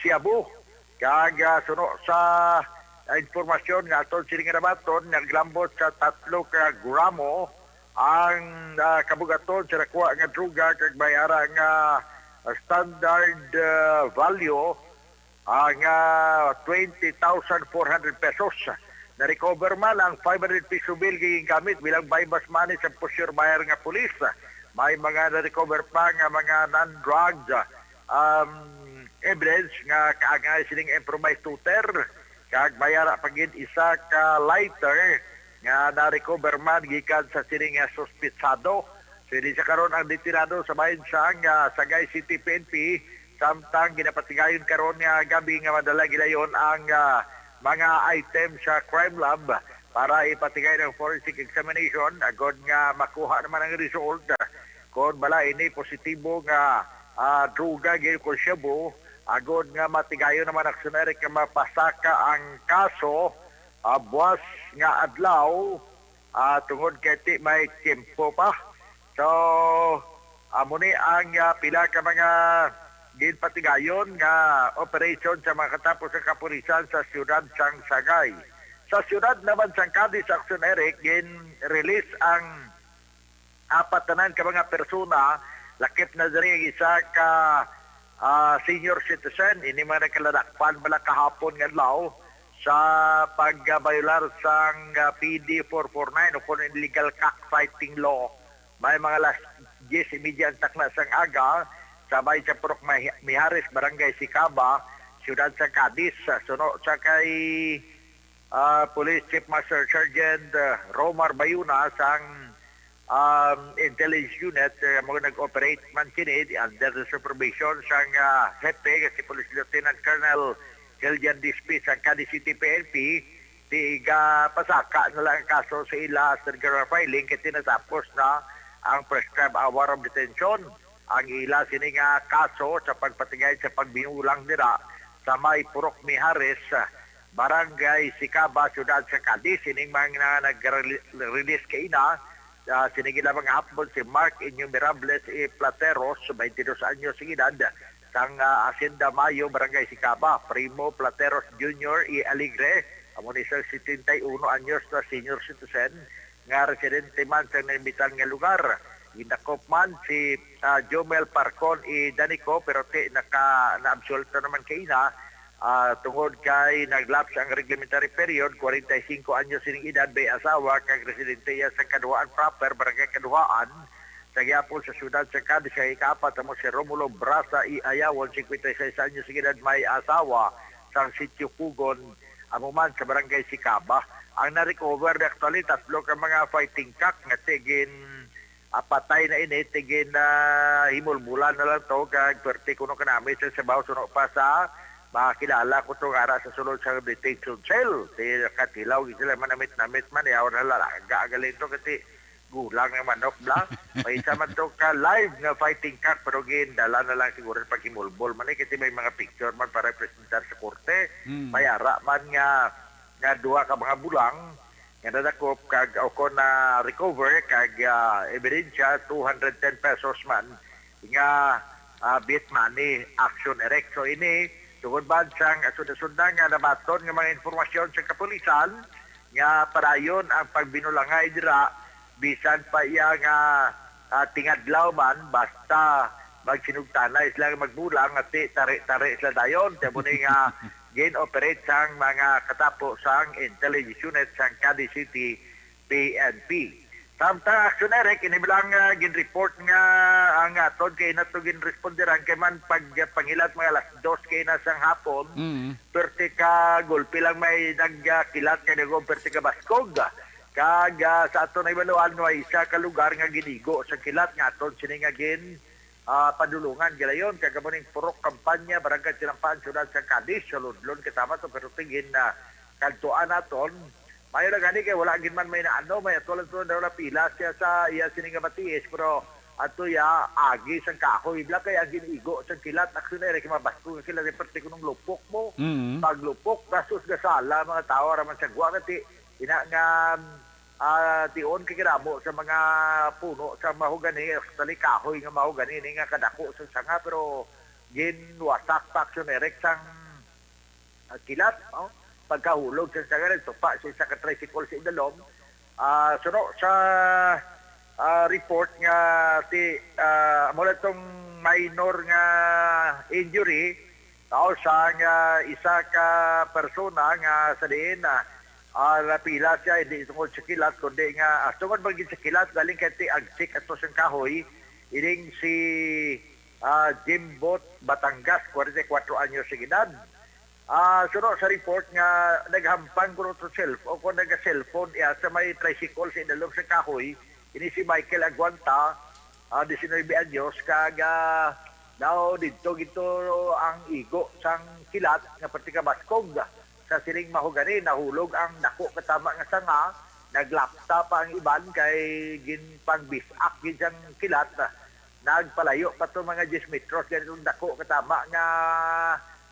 shabu. Kag, ah, suno sa, ah, impormasyon nga aton sini nga nabaton, naglambot sa tatlo ka gramo ang, ah, kabugaton sa nakuha nga droga kag may ara nga standard, ah, value, ah, nga twenty thousand four hundred pesos. Na-recover man ang five hundred peso bill nga gingamit bilang buy-bust money sa Pusyor Bayer nga pulis. May mga na-recover pa nga mga non-drugs, um, evidence nga kaangay sining improvised shooter, kag may ara pa gid isa ka lighter nga na-recover man gikan sa sini nga suspitsado. So, ini sa karon ang detinado sa bahin sang, ah, Sagay City P N P, samtang ginapatigayon karon nga gabi nga madala gilayon ang, ah, mga item sa crime lab para ipatigay ng forensic examination, agod nga makuha naman ang result kung bala ini positibo nga, ah, droga gyud kung shabu, agod nga matigayon naman aksyon, Eric, nga mapasaka ang kaso, ah, buwas nga adlaw, ah, tungod kay ti may tiyempo pa. So, amo ni ang, ah, pila ka mga ginpatigayon nga operation sa mga katapos sa kapulisan sa siyudad sang Sagay. Sa siyudad naman sang Cadiz, aksyon, Eric, gin-release ang apat tanan ka mga persona, lakip na diri ang isa ka, ah, senior citizen. Ini mga nagkaladakpan bala kahapon nga adlaw sa pagbayolar sang, ah, P D four four nine o kon illegal cockfighting law. May mga alas diyes y media ang takna sang aga, sabay sa Purok Mah-, Mijares, Barangay Sicaba, siyudad sa Cadiz, sa suno sa kay, ah, Police Chief Master Sergeant, ah, Romar Bayuna sang, um, Intelligence Unit, eh, amo nag-operate man kini under the supervision sang, ah, hepe nga si Police Lieutenant Colonel Hildian Dispi sang Cadiz City P N P. Ti igapasaka na lang ang kaso sa ila sa regular filing kay tinatapos na ang prescribed hour of detention. Ang ila sini nga kaso sa pagpatigay sa pagbinulang nila sa may Purok Mijares, Barangay Sicaba, Siyudad sa Cadiz. Ining mga nag-release kaina, ah, sini gid lamang hapon si Mark Inumerables E. Plateros, twenty-dos anyos ang edad, sang, ah, Hacienda Mayo, Barangay Sicaba, Primo Plateros Junior E. Alegre, amo ni sang setenta y uno anyos na senior citizen nga residente man sa naimbitang nga lugar. Gindakop man si, ah, Jomel Parcon E. Danico, pero ti naka naabsuelto naman kaina, ah, tungod kay nag-lapse ang reglementary period, kwarenta y singko anyos sining edad, may asawa kag residente iya sa Kaduhaan proper, Barangay Kaduhaan, sa gihapon sa siyudad sa Cadiz. Ang ikaapat amo si Romulo Brasa I. Ayawon, singkwenta y seis anyos sining edad, may asawa sang Sitio Kugon, amo man sa Barangay Sicaba. Ang na-recover na actually tatlo ka mga fighting cock nga ti gin, ah, patay na ini, ti gin, ah, himulbulan na lang to, kag perti kuno kanami sa sabaw suno pa sa makilala ko to nga ara sa sulod sa detention cell. Ti nakatilaw gid sila, manamit-namit man, yaw na lalaga galing to, kati gulang nga manok bla. May isa man to ka live nga fighting cock, pero gindala na lang siguro sa paghimulbol man, eh, kasi may mga picture man para presentar sa korte. Mm. May ara man nga, nga duha ka mga bulang nga nadakop kag o kon na recover kag, ah, ebidensya, two hundred ten pesos man nga, ah, bit money, action, Eric. So ini tungod ba sang asunda-sunda nga nabaton nga mga informasyon sa kapulisan nga padayon ang pagbinulangay dira, bisan pa iya nga, ah, tingadlaw man, basta magsinugtanay sila nga magbulang, ati tari-tari sila dayon. Kaya mo ni nga gin-operate sang mga katapo sang intelligence unit sang Cadiz City P N P. Samtang action, Eric, ini lang, ah, gin-report nga ang aton kay nato ginresponderan kay man pag, ah, panghilat mga alas dos kay na sang hapon, Mm. perti ka gulpi lang may nagkilat kay nag perti ka baskog. Kag, ah, sa aton na ibaluan, may isa ka lugar nga ginigo sa kilat nga aton sini nga gin, ah, padulungan gilayon kag amo ning Purok Kampanya, Barangay Tinampaan, Siyudad sa Cadiz, sa Ludlon, katama sa pero tigin na kadtuan naton. Mayo lang gani kay wala gid man may naano, may ato lang to daw napila siya sa iya sini nga matiis, pero ato ya agi sang kahoy bla kay ang ginigo sang kilat, aksyon ay kay mabasko nga kilat, ay parte kunong lupok mo. Mm. Paglupok, gasos gasala mga tawo raman sa gwa kati ina nga, Ah, dion kay kinamo sa mga puno sa mahogani, sa kahoy nga mahogani ni nga kadako sa sanga, pero ginwasak pa, Action Eric, sang, ah, kilat, no? Pagkahulog sa sanga, nagtupa siya sa ka-tricycle sa idalom. Ah, suno sa, ah, report nga si, ah, amo lang tong minor nga injury, tao sa nga isa ka persona nga sa diin, ah, ah, napila siya, hindi tungod sa kilat, kundi nga, ah, tungod man gid sa kilat, galing kay ti agsik ato sang kahoy, ining si, ah, Jimbot Batangas, forty-four anyos ang edad. Ah, suno sa report nga naghampang kuno sa cellphone, o kung naga-cellphone iya sa may tricycle sa idalom sa kahoy, ini si Michael Aguanta, ah, diecinuebe anyos, kag, ah, daw didto gito ang igo sang kilat nga perti kabaskog sa sining mahogani. Nahulog ang dako katama nga sanga, naglapta pa ang iban kay ginpangbis-ak gid sang kilat. Nagpalayo pa to mga diyes metros ganitong dako katama nga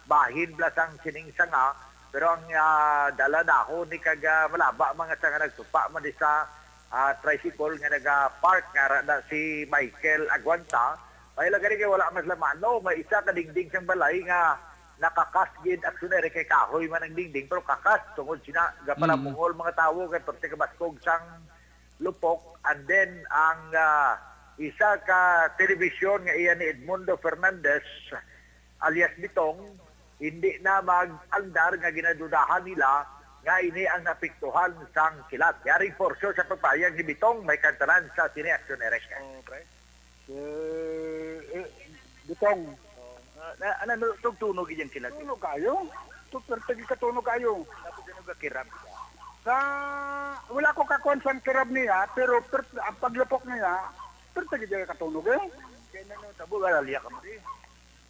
bahin bala sang sining sanga, pero ang, ah, dala dahon ni kag, ah, malaba mga sanga nagtupa man di sa, ah, tricycle nga naga-park nga ara na si Michael Aguanta. May lagari kay wala mas lamano, may isa ka dingding sang balay nga nakakas gid, Action Eric, kay kahoy man ang dingding, pero kakas tungod sina Mm. gapalamuhol mga tawo kay perti kabaskog sang lupok. And then ang, ah, isa ka telebisyon nga iya ni Edmundo Fernandez alias Bitong, hindi na mag-andar nga ginadudahan nila nga ini ang napiktuhan sang kilat. Yari for sure sa pagpahayag ni Bitong, may kantanan sa sini, Action Eric. Okay. Si, eh, Bitong. Oh, na, na, ano, tugtunog iyang kilat? Tunog kayo? Tu-, perti gid katunog kayo. Tapos ano ga kirab? Sa, wala ko kakuan sang kirab niya, pero per-, ang paglupok niya, perti gid katunog eh. Kaya na, no, tabo, wala liya ka mo, eh.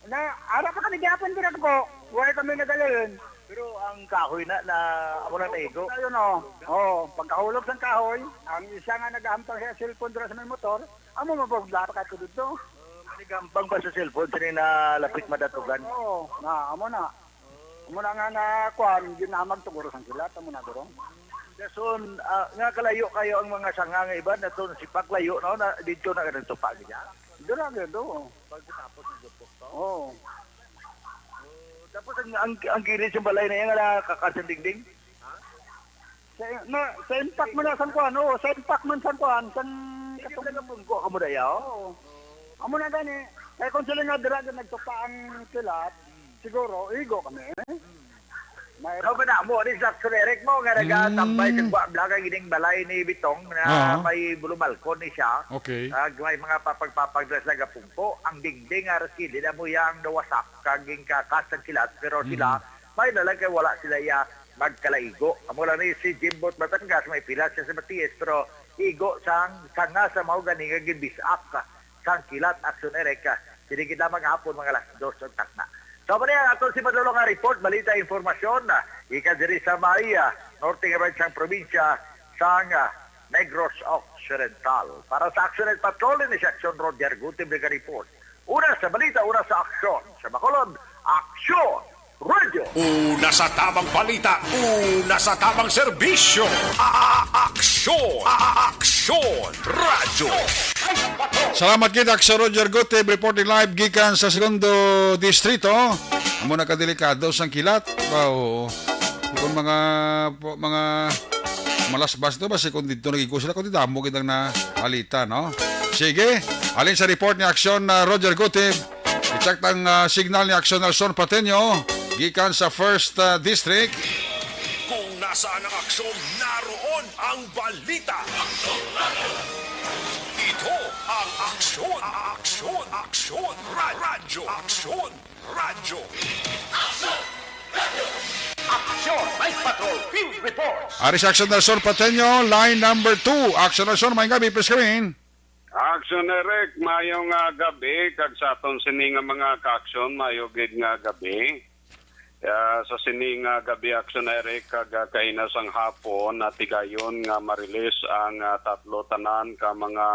Na, ara pa kami gihapon dira ko. Wala kami nagalayon. Pero ang kahoy na, na, amo na naigo. Tayo, no? Oh, pagkahulog sang kahoy, ang isa nga nagahampang sa cellphone dira sa may motor, amo mabugla pa kato dito. Oh, manigampang pa sa cellphone, sini na lapit madatugan. Oo, na, amo na. Amo na nga na, kuan, ginamag to guro sang kilat, amo na guro. Dason, ah, nga kalayo kayo ang mga sanga nga iban, nato sipak layo, no? Na, dito na ganito pa, ganyan. Dira, dito. Pagkatapos ng lupok to? Oo. Oh, tapos ang, ang, ang gilid sa balay na yan, nga nakakasang dingding? Sa, na, sa impact man na sang kuan, oo, sa impact man sang kuan, sang Hindi katong pala pungko ka mo daya, oh. Oo. Amo na gani. Kaya kung sila nga dira nga nagtupa ang kilat, siguro, igo kami. May Ikaw ba na mo, ni Saxon Eric mo, nga nagatambay Mm. sa Guabla, kay gining balay ni Bitong na Oo. may bulubalkon ni siya. Okay. Kag may mga papag-papag na sila gapungko. Ang dingding nga raskili na mo yang nawasak, kag gingkakas ang kilat, pero sila, Mm. may na lang kay wala sila iya magkalaigo. Amo lang ni si Jimbot Batangas, may pila siya sa Matias, pero igo sang sanga sa mahogani nga gibisak sang kilat, Action Eric. Sini kita maghapon, mga alas dos ang takna. So, mali ang ato si Madlolo nga report, balita, informasyon, ah, ika diri sa may, ah, norte nga bahig sang probinsya sang, ah, Negros Occidental. Para sa Action News Patrol, ini si Action Roger Gutib nag-report. Una sa balita, una sa aksyon. Sa Bacolod, Aksyon Radio. Una sa tamang balita, una sa tamang serbisyo. A-, a-, aksyon, a-, a-, aksyon, radyo. Salamat kita sa Roger Gutib, reporting live gikan sa Segundo Distrito. Amo na kadelikado sang kilat. Wow. Kung mga, po, mga malasbas to, basi kung dito nagigko sila, kung damo kitang na balita, no? Sige, alin sa report ni Aksyon na Roger Gutib, i-check ang, ah, signal ni Aksyon Nelson Pateño, gikan sa First, ah, District. Kung nasaan ang aksyon, naroon ang balita. Ito ang aksyon, aksyon, aksyon, ra-, radyo, aksyon, radyo. Aksyon, Vice Patrol, Field Reports. Ari si Aksyon Nelson Pateño, line number two. Aksyon Nelson, may gabi, please come in. Aksyon Eric, mayong, ah, gabi, kag sa aton sini nga mga kaaksyon, mayo gid nga gabi. Ah, sa sini nga gabi, Aksyon Eric, kag, ah, kaina sang hapon, natigayon nga marilis ang, ah, tatlo tanan ka mga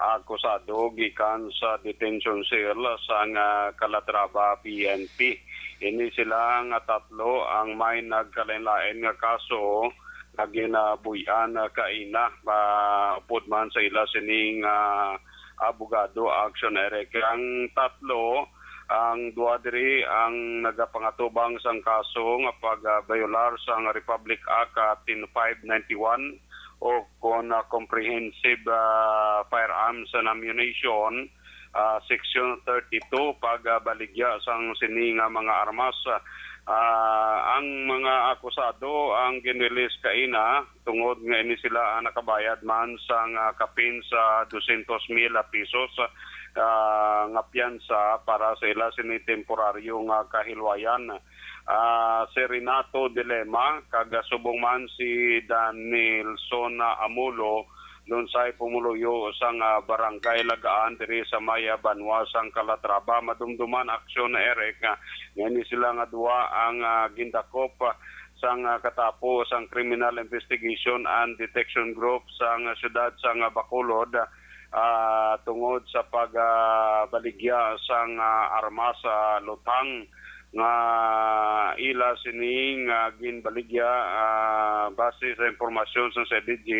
akusado gikan sa detention cell sang, ah, Calatrava P N P. Ini sila nga tatlo ang may nagkalain-lain nga kaso nga ginabuy-an, ah, kaina, ah, upod man sa ila sining, ah, abogado, Action Eric. Ang tatlo, ang duha diri ang nagapangatubang sang kaso nga pag, ah, violar sang Republic Act, ah, ten five ninety-one o kon, ah, Comprehensive, ah, Firearms and Ammunition, ah, Section thirty-two, pagbaligya sang sini nga mga armas. Ah, ang mga akusado ang ginrelease kaina tungod nga ini sila ang nakabayad man sang, ah, kapin sa dosyentos mil pesos, ah, nga piyansa para sa ila sini temporaryo nga kahilwayan. Ah, si Renato Dilema, kag subong man si Danilson Amulo, lunsay pumuluyo sang, ah, Barangay Lagaan diri sa may, ah, banwa sang Calatrava. Madumduman, Action Eric, ah, nga ini sila nga duha ang, ah, gindakop, ah, sang, ah, katapo sang Criminal Investigation and Detection Group sang, ah, siyudad sang, ah, Bacolod, ah, tungod sa pag, ah, baligya sang, ah, armas sa lutang nga ila sini nga ginbaligya, ah, base sa impormasyon sang C I D G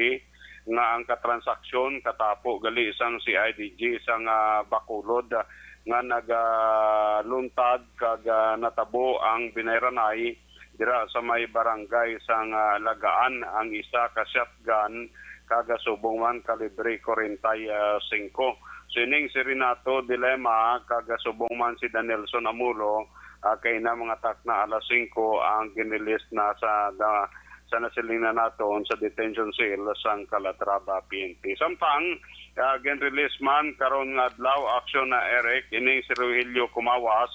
nga ang katransaksyon katapo gali sang C I D G sang, ah, Bacolod, ah, nga nagaluntad kag, ah, natabo ang binayranay dira sa may barangay sang, ah, Lagaan ang isa ka shotgun kag subong man kalibre kwarenta y singko. Sining si Renato Dilema kag subong man si Danelson Amulo, ah, kaina mga takna alas singko ang ginrelease na sa da-, sa nasiling na naton sa detention cell sang Calatrava P N P. Samtang, ah, ginrelease man karon nga adlaw, Action Eric, ining si Rogelio Cumawas,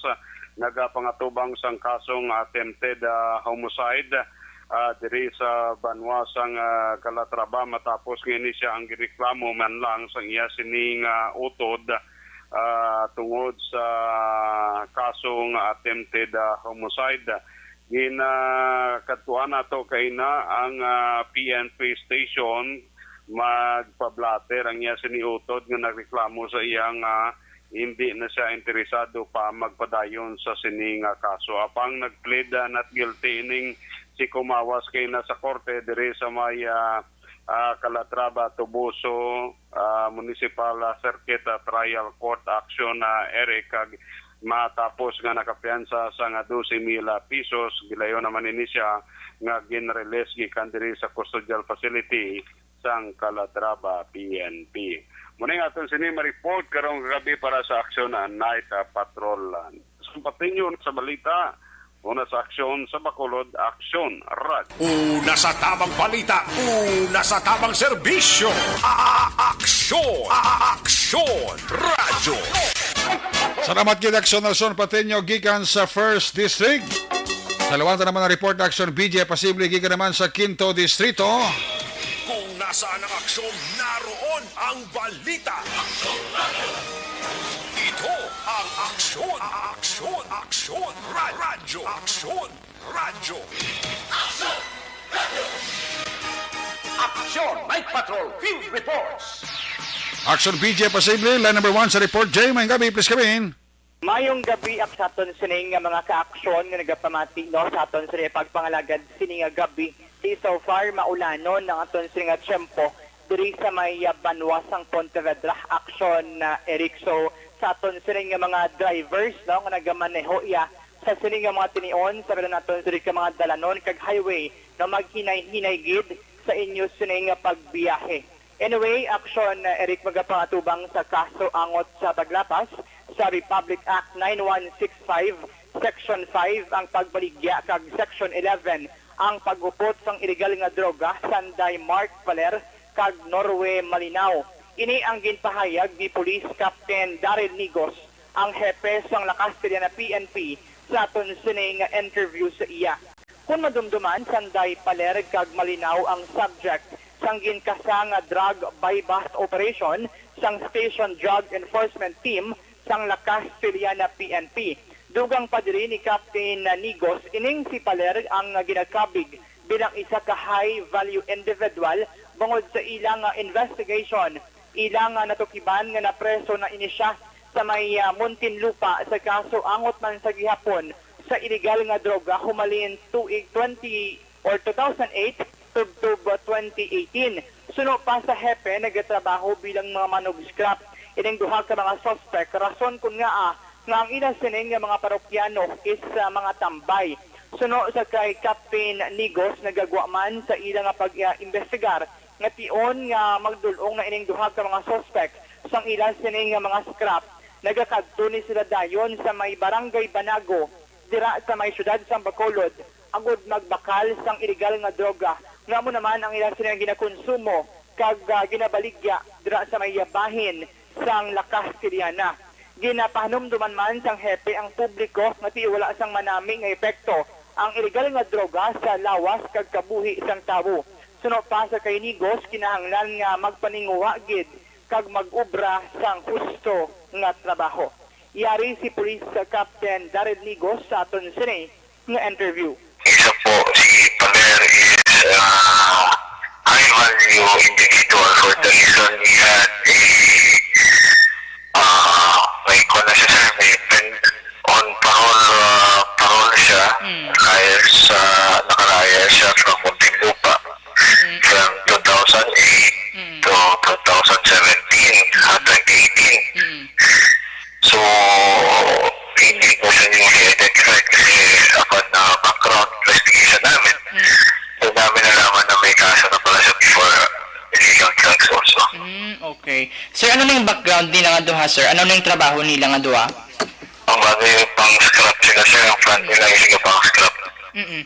nagapangatubang sang kasong attempted, ah, homicide, ah, diri sa banwa sang, ah, Calatrava matapos nga ini siya ang gireklamo man lang sang iya sining, ah, utod, ah, tungod sa kaso nga attempted, ah, homicide. Ginakadtuan nato kaina ang, ah, P N P station, magpa-blotter ang iya sini utod nga nagreklamo sa iya nga hindi na siya interesado pa magpadayon sa sini nga kaso. Apang nag-plead, ah, not guilty ining si Kumawas kaina sa korte diri sa may, ah, ah, Calatrava, Toboso, ah, Municipal, ah, Circuit, ah, Trial Court, Action, ah, Eric, kag matapos nga nakapiyansa sa nga dose mil pesos, gilayon naman ini siya nga gin-release gikan diri sa custodial facility sang Calatrava P N P. Muna nga aton sini ma-report karong gabi para sa Action Night, ah, Patrol. Sa Patinyo sa balita, una sa aksyon sa Bacolod, Action Radyo. Una sa tamang balita, una sa tamang serbisyo. A-, a-, aksyon, a-, a-, aksyon, radyo. Salamat gid, Aksyon Nelson Patinyo, gikan sa First District. Sa Luwanta naman ang report, Action B J Pasible, gikan naman sa Quinto Distrito. Kung nasaan ang aksyon, naroon ang balita. Ito ang aksyon, aksyon, aksyon, ra-, radyo, aksyon, radyo. Action Night Patrol Field Reports. Action B J Pasible, line number one sa report. Jay, maayong gabi, please come in. Mayong gabi, ak-, sa aton sini nga mga ka-aksyon nga nagapamati, no, sa aton sini pagpangalagad sini nga gabi. Di so far, maulanon ang aton sini nga tiyempo diri sa may, ah, banwa sang Pontevedra. Aksyon, ah, Eric. So, sa aton sini nga mga drivers, no, nga nagamaneho iya sa sini nga mga tinion, sa pila naton sini ka mga dalanon kag highway, no, maghinay-hinay gid sa inyo sini nga pagbiyahe. Anyway, aksyon, Eric, magapangatubang sa kaso angot sa paglapas sa Republic Act nine one six five, Section five ang pagbaligya kag Section eleven ang pag-upot sang iligal nga droga, sanday Mark Paler kag Norwe Malinao. Ini ang ginpahayag ni Police Captain Daryl Nigos, ang hepe sang La Castellana P N P, sa aton sini nga interview sa iya. Kon madumduman, sanday Paler kag Malinao ang subject sang ginkasa nga drug buy-bust operation sang Station Drug Enforcement Team sang La Castellana P N P. Dugang pa diri ni Captain Nigos, ining si Paler ang ginakabig bilang isa ka high-value individual bangod sa ila nga investigation. Ila nga natukiban nga napreso na ini siya sa may, ah, Muntinlupa sa kaso angot man sa gihapon sa iligal nga droga humalin tuig twenty or two thousand eight tubtob twenty eighteen. Suno pa sa hepe, nagatrabaho bilang mga manug-scrap ining duha ka mga suspek, rason kon ngaa nga ang ila sini nga mga parokyano is, ah, mga tambay. Suno sa kay Captain Nigos, nagagwa man sa ila nga pag-imbestigar nga tion nga magdul-ong na ining duha ka mga suspek sang ila sini nga mga scrap. Nagakadto ni sila dayon sa may Barangay Banago, dira sa may siyudad sang Bacolod, agud magbakal sang iligal nga droga nga amo naman ang ila sini nga ginakonsumo kag, ah, ginabaligya dira sa may bahin sang La Castellana. Ginapahanumduman man sang hepe ang publiko nga ti wala sang manami nga epekto ang iligal nga droga sa lawas kag kabuhi sang tawo. Suno pa sa kay Nigos, kinahanglan nga magpaninguha gid kag mag-obra sang husto nga trabaho. Yari si Police Captain Daryl Nigos sa aton sini nga interview. Isa po, si Paler is, ah, high value individual for the reason he had a, ah, may kuwan na siya, sir, may pen-, on parole, ah, parole siya, Mm. Liar sa, nakaliar siya from Muntinlupa Mm. from two thousand eight Mm. to two thousand seventeen, ah, twenty eighteen. Mm. So, hindi po siya newly identified kasi upon, ah, background investigation namin, Mm. doon namin nalaman na may kaso na pala siya before illegal drugs also. Mm, okay. Sir, ano na yung background nila nga duha, sir? Ano na yung trabaho nila nga duha? Ang bagay, pang scrap sila, sir. Ang plant nila is yung pang scrap. Mm-mm.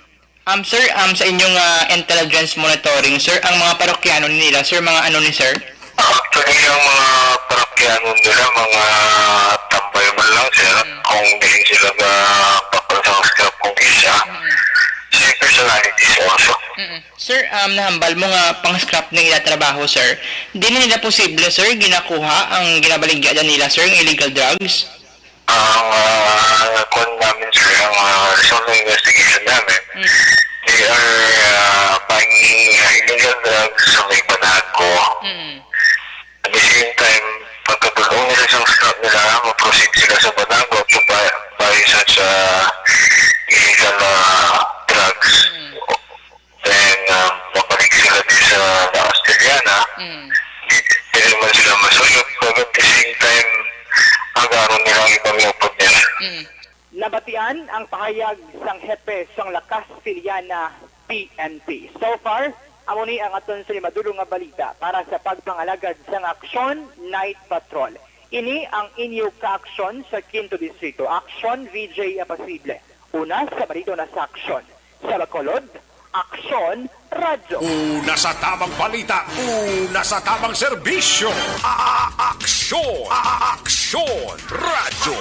Um, sir, um, sa inyong, ah, intelligence monitoring, sir, ang mga parokyano nila, sir, mga ano ni sir? Actually, ang mga parokyano nila, mga tambay man lang, sir. Mm. Kung diin sila ga bakal sa scrap kung isa, Mm. same personalities also. Mm. Sir, um, nahambal mo nga pang-scrap na ila trabaho, sir. Di na nila posible, sir, ginakuha ang ginabaligya nila, sir, ang illegal drugs? Ang, ah, kwan namin, sir, ang, ah, result ng investigation namin, Mm. they are, ah, buying, ah, illegal drugs sa may Banago. Mm. At the same time, pagkabulong nila sa scrap nila, mag-proceed sila sa Banago to buy, buy such, ah, illegal, ah, drugs. Mm. Then, ah, mabalik sila din sa La Castellana. Mm. Di, di naman sila masuyop. Pero at the same time, agaron nila ang ibang upod nila. Mm. Nabatian ang pahayag sang hepe sang La Castellana P N P. So far, amo ni ang aton sa limadulong nga balita para sa pagpangalagad sang Aksyon Night Patrol. Ini ang inyo kaaksyon sa Quinto Distrito. Aksyon, V J Apasible. Una sa balita na sa aksyon. Sa Bacolod, Aksyon Radyo. Una sa tamang balita, una sa tamang serbisyo. A-, a-, aksyon, a-, a-, aksyon radyo.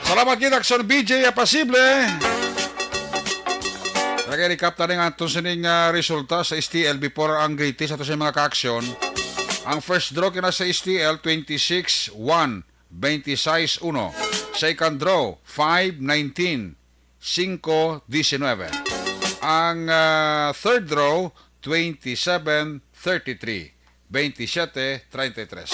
Salamat gid, Aksyon V J Apasible. Nag-recap ta rin ang aton sining, ah, resulta sa S T L before ang greatest ato sa mga kaaksyon. Ang first draw kina sa S T L, twenty-six one. Twenty-sais uno. Second draw, five nineteen, cinco diecinueve. Ang, ah, third draw, twenty-seven thirty-three, twenty-siete treinta y tres.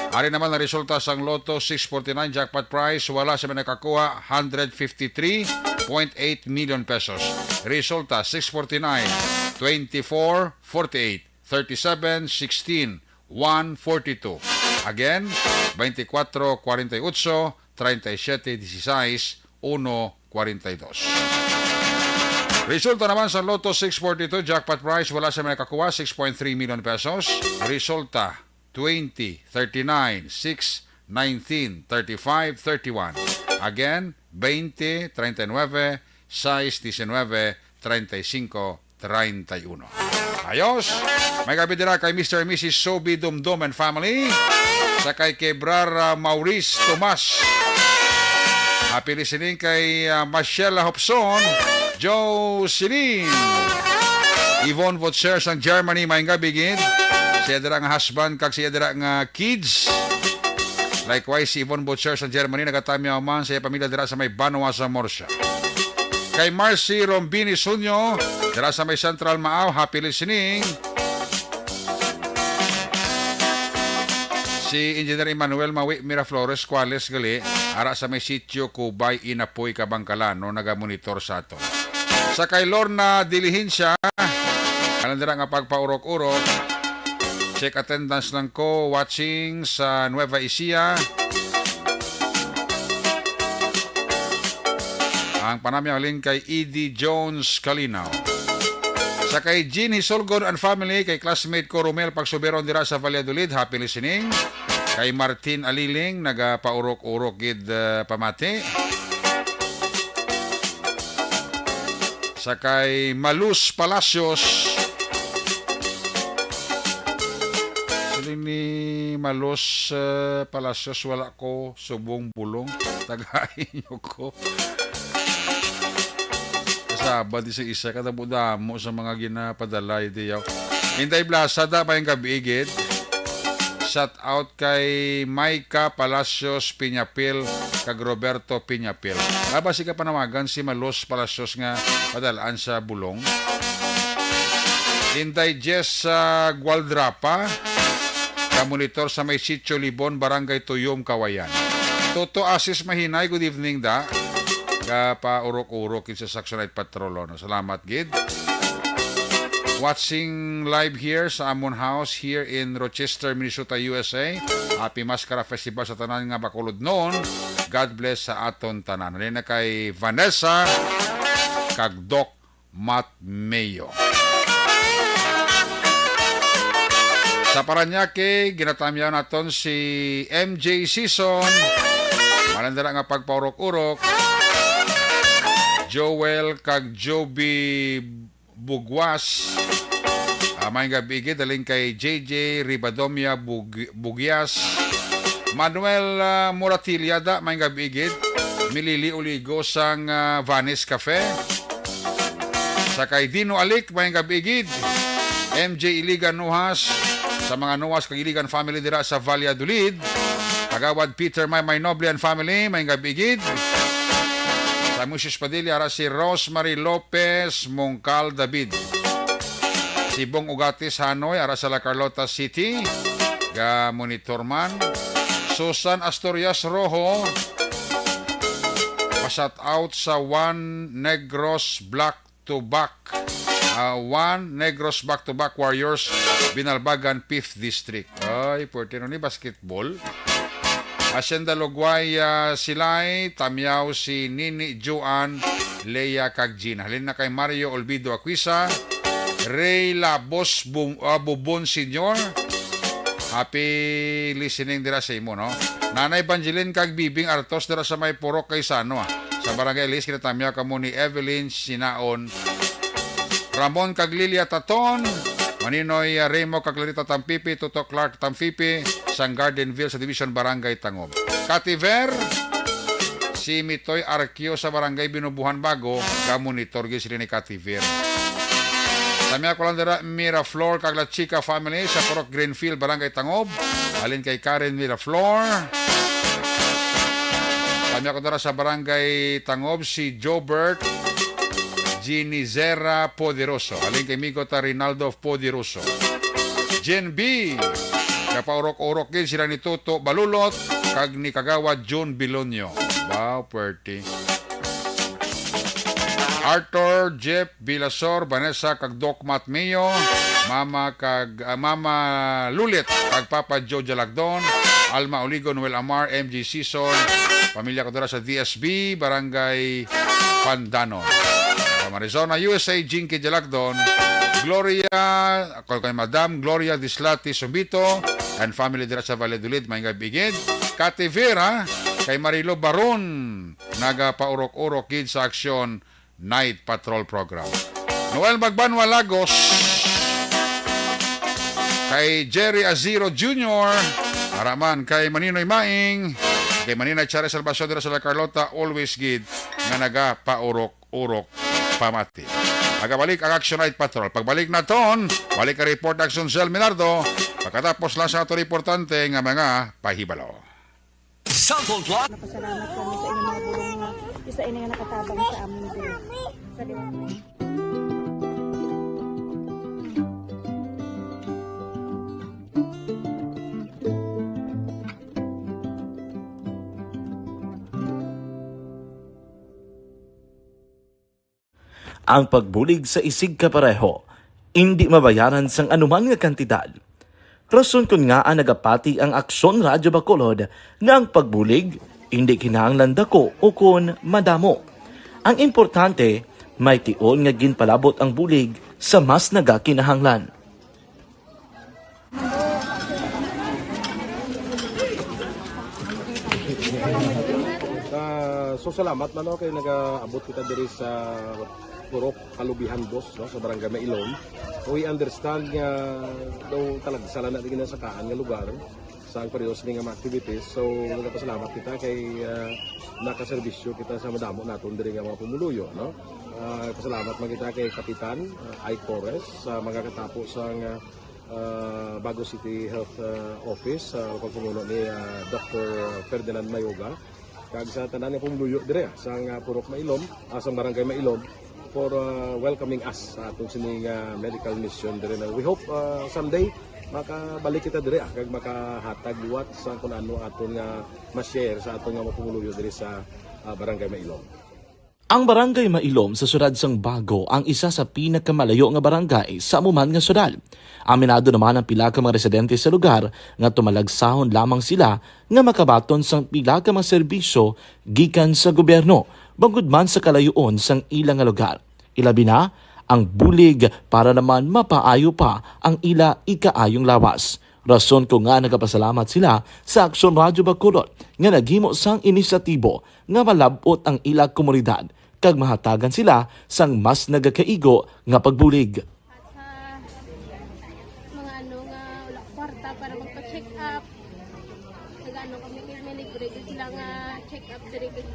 Ari naman ang resulta sang Lotto six forty-nine jackpot prize, wala sa may nakakuha, hundred fifty-three point eight million pesos. Resulta, six forty-nine, twenty-four forty-eight, thirty-seven sixteen, one forty-two. Again, twenty-four forty-eight, treinta y siete dieciséis, uno cuarenta y dos. Resulta naman sa Lotto six forty-two jackpot prize, wala sa may nakakuha, six point three million pesos. Resulta, twenty, thirty-nine, six, nineteen, thirty-five, thirty-one. Again, twenty, treinta y nueve, sais, diecinueve, treinta y cinco, treinta y uno. Ayos! May gabi dira kay Mister and Missus Sobi Dumdum and family. Sa kay Quebrara Maurice Tomas. Happy listening kay, ah, Marcela Hopson, Joe Celine, Yvonne Butcher sang Germany, may gabi gid. Siya dira nga husband kag siya dira nga kids. Likewise, si Yvonne Butcher sang Germany, nagatamyaw man sa iya pamilya dira sa may Banwa sa Murcia. Kay Marcy Rombini Sunyo, dira sa may Central Maaw, happy listening. Si Engineer Emmanuel Mawi Miraflores Cuales gali, ara sa may sitio Kubay, Inapoy, Kabangkalan, no, nagamonitor sa aton. Sa kay Lorna Diligencia, alam dira nga pagpaurok-urok. Check attendance lang ko, watching sa Nueva Ecija. Ang panamyaw halin kay E D Jones Kalinaw. Sa kay Jean Hisolgon and family, kay classmate ko Romel Pagsuberon dira sa Valladolid, happy listening. Kay Martin Aliling, nagapaurok-urok gid, uh, pamati. Sa kay Malus Palacios. Siling ni Malus, uh, Palacios, wala ko subong bulong. Tagay nyo ko. Kasabad di sa isa, kadamo-damo sa mga ginapadala, di yaw. Inday Blasa, da, maayong gabi, gid. Shout out kay Micah Palacios Piñapil kag Roberto Piñapil. Aba, sige panawagan si Malos Palacios nga padalaan sa bulong. Inday Jess, ah, Gualdrapa, ka monitor sa may Sitio Libon, Barangay Tuyom, Kawayan. Toto Asis Mahinay, good evening, da. Ka pa urok-urok sa Saxonite Patrol, no? Salamat gid. Watching live here sa amon house here in Rochester, Minnesota, U S A. Happy Maskara Festival sa tanan nga Bacolodnon. God bless sa aton tanan. Halin na kay Vanessa kag Doc Matmeo. Sa Parañaque, ginatamyaw naton si M J Season. Malandara nga pagpaurok-urok. Joel kag Joby Bugwas. Ah, maayong gabi gid, halin kay J J Ribadomia Bug-, Bugyas. Manuel, ah, Moratilla, da, maayong gabi gid. Milili Uligo sang, ah, Vanis Cafe. Sa kay Dino Alik, maayong gabi gid. M J Iligan Nuhas, sa mga Nuhas kag Iligan family dira sa Valladolid. Kagawad Peter May May Noble and family, maayong gabi gid. Sa Moises Padilla, ara si Rosemary Lopez Mongcal David. Si Bong Ugatis Hanoy, ara sa La Carlota City. Ga monitor man. Susan Asturias Rojo, pa-shout out sa One Negros Black to Back. Ah, One Negros Back to Back Warriors, Binalbagan, fifth District. Ay, pwerte no ni basketball. Hacienda Lugway, ah, Silay, tamyaw si Nini Joan, Lea, kag Gina. Halin na kay Mario Olvido Aquisa, Ray Labos Bu-, ah, Bubon Senior. Happy listening dira sa imo, no? Nanay Evangeline kag Bibing Artos dira sa may Purok kay Sano, ah. Sa Barangay Liz, kinatamyaw kamo ni Evelyn Sinaon, Ramon kag Lilia Taton, Maninoy, ah, Remo kag Clarita Tampipi, Toto Clark Tampipi, sang Gardenville sa Division Barangay Tangob. Kativer, si Mitoy Arquio sa Barangay Binubuhan Bago, ga-monitor gid sila ni Kativer. Tamyaw ko lang dira, Miraflor kag La Chica family sa Purok Greenfield, Barangay Tangob. Halin kay Karen Miraflor. Tamyaw ko dira sa Barangay Tangob, si Jobert Ginizera Poderoso. Halin kay Migo ta Rinaldo Poderoso. Jen B. Kapaurok-urok gid sila ni Toto Balulot kag ni Kagawad June Bilonio. Wow, pwerte. Arthur, Jeff, Bilasor, Vanessa, kag Doc Matt Mio, Mama kag, ah, Mama Lulit, kag Papa Joe Jalagdon, Alma Oligo, Noel Amar, M J Season, pamilya ko dira sa D S B, Barangay Pandanon. From Arizona, U S A, Jinky Jalagdon, Gloria, ako kay Madam Gloria Dislati Sumbito, and family dira sa Valladolid, maayong gabi gid. Kati Vera, kay Marilo Baron, nagapaurok-urok gid sa aksyon Night Patrol Program. Noel Magbanwa Lagos, kay Jerry Aziro Junior, ara man kay Maninoy Maing, kay Manina Chare Salvacion dira sa La Carlota, always gid nga nagapaurok-urok pamati. Magabalik ang Action Night Patrol. Pagbalik naton, balik ang report, Action Cell Minardo. Pagkatapos lang sa ato importante nga mga pahibalo. Cellphone Plus. Napasalamat kami sa inyong mga bulong nga isa ini nga nakatabang sa amin diri. Sa liwanag. Ang pagbulig sa isigkapareho indi mabayaran sang anuman nga kantidad. Rason kon ngaa nagapati ang Aksyon Radyo Bacolod nga ang pagbulig indi kinahanglan dako ukon madamo. Ang importante, may tion nga ginpalabot ang bulig sa mas nagakinahanglan. Ah, so salamat man, no, kay nagaabot kita diri sa Purok Kalubihan Dos, no, sa Barangay Mailom. We understand nga daw talagsa lang na ginasakaan nga lugar sa ang pareho sini nga mga activities. So, nagapasalamat kita kay, ah, nakaserbisyo kita sa madamo naton diri nga mga pumuluyo, no? Ah, pasalamat man kita kay Kapitan, ah, Ike Torres sa mga katapo sang, ah, ah, Bago City Health, ah, Office, sa pagpamuno ni, ah, Doctor Ferdinand Mayoga, kag sa tanan nga pumuluyo dire, ah, sang, ah, Purok Mailom, ah, sang Barangay Mailom, for, ah, welcoming us sa aton sini nga medical mission dire na. We hope, ah, someday makabalik kita dire, ah, kag makahatag liwat sa kun ano aton nga ma-share sa aton nga mga pumuluyo dire sa, ah, Barangay Mailom. Ang Barangay Mailom sa siyudad sang Bago ang isa sa pinakamalayo nga barangay sa amo man nga siyudad. Aminado naman ang pila ka mga residente sa lugar nga tumalagsahon lamang sila nga makabaton sang pila ka mga serbisyo gikan sa gobyerno, bangod man sa kalayoon sang ila nga lugar. Ilabi na ang bulig para naman mapaayo pa ang ila ikaayong lawas. Rason ko nga nagapasalamat sila sa Aksyon Radyo Bacolod nga naghimo sang inisyatibo nga malab-ot ang ila komunidad kag mahatagan sila sang mas nagakaigo nga pagbulig. At sa mga ano nga wala kwarta para magpa-check up, nag-ano kami, may libre gyud sila nga check up diri, kag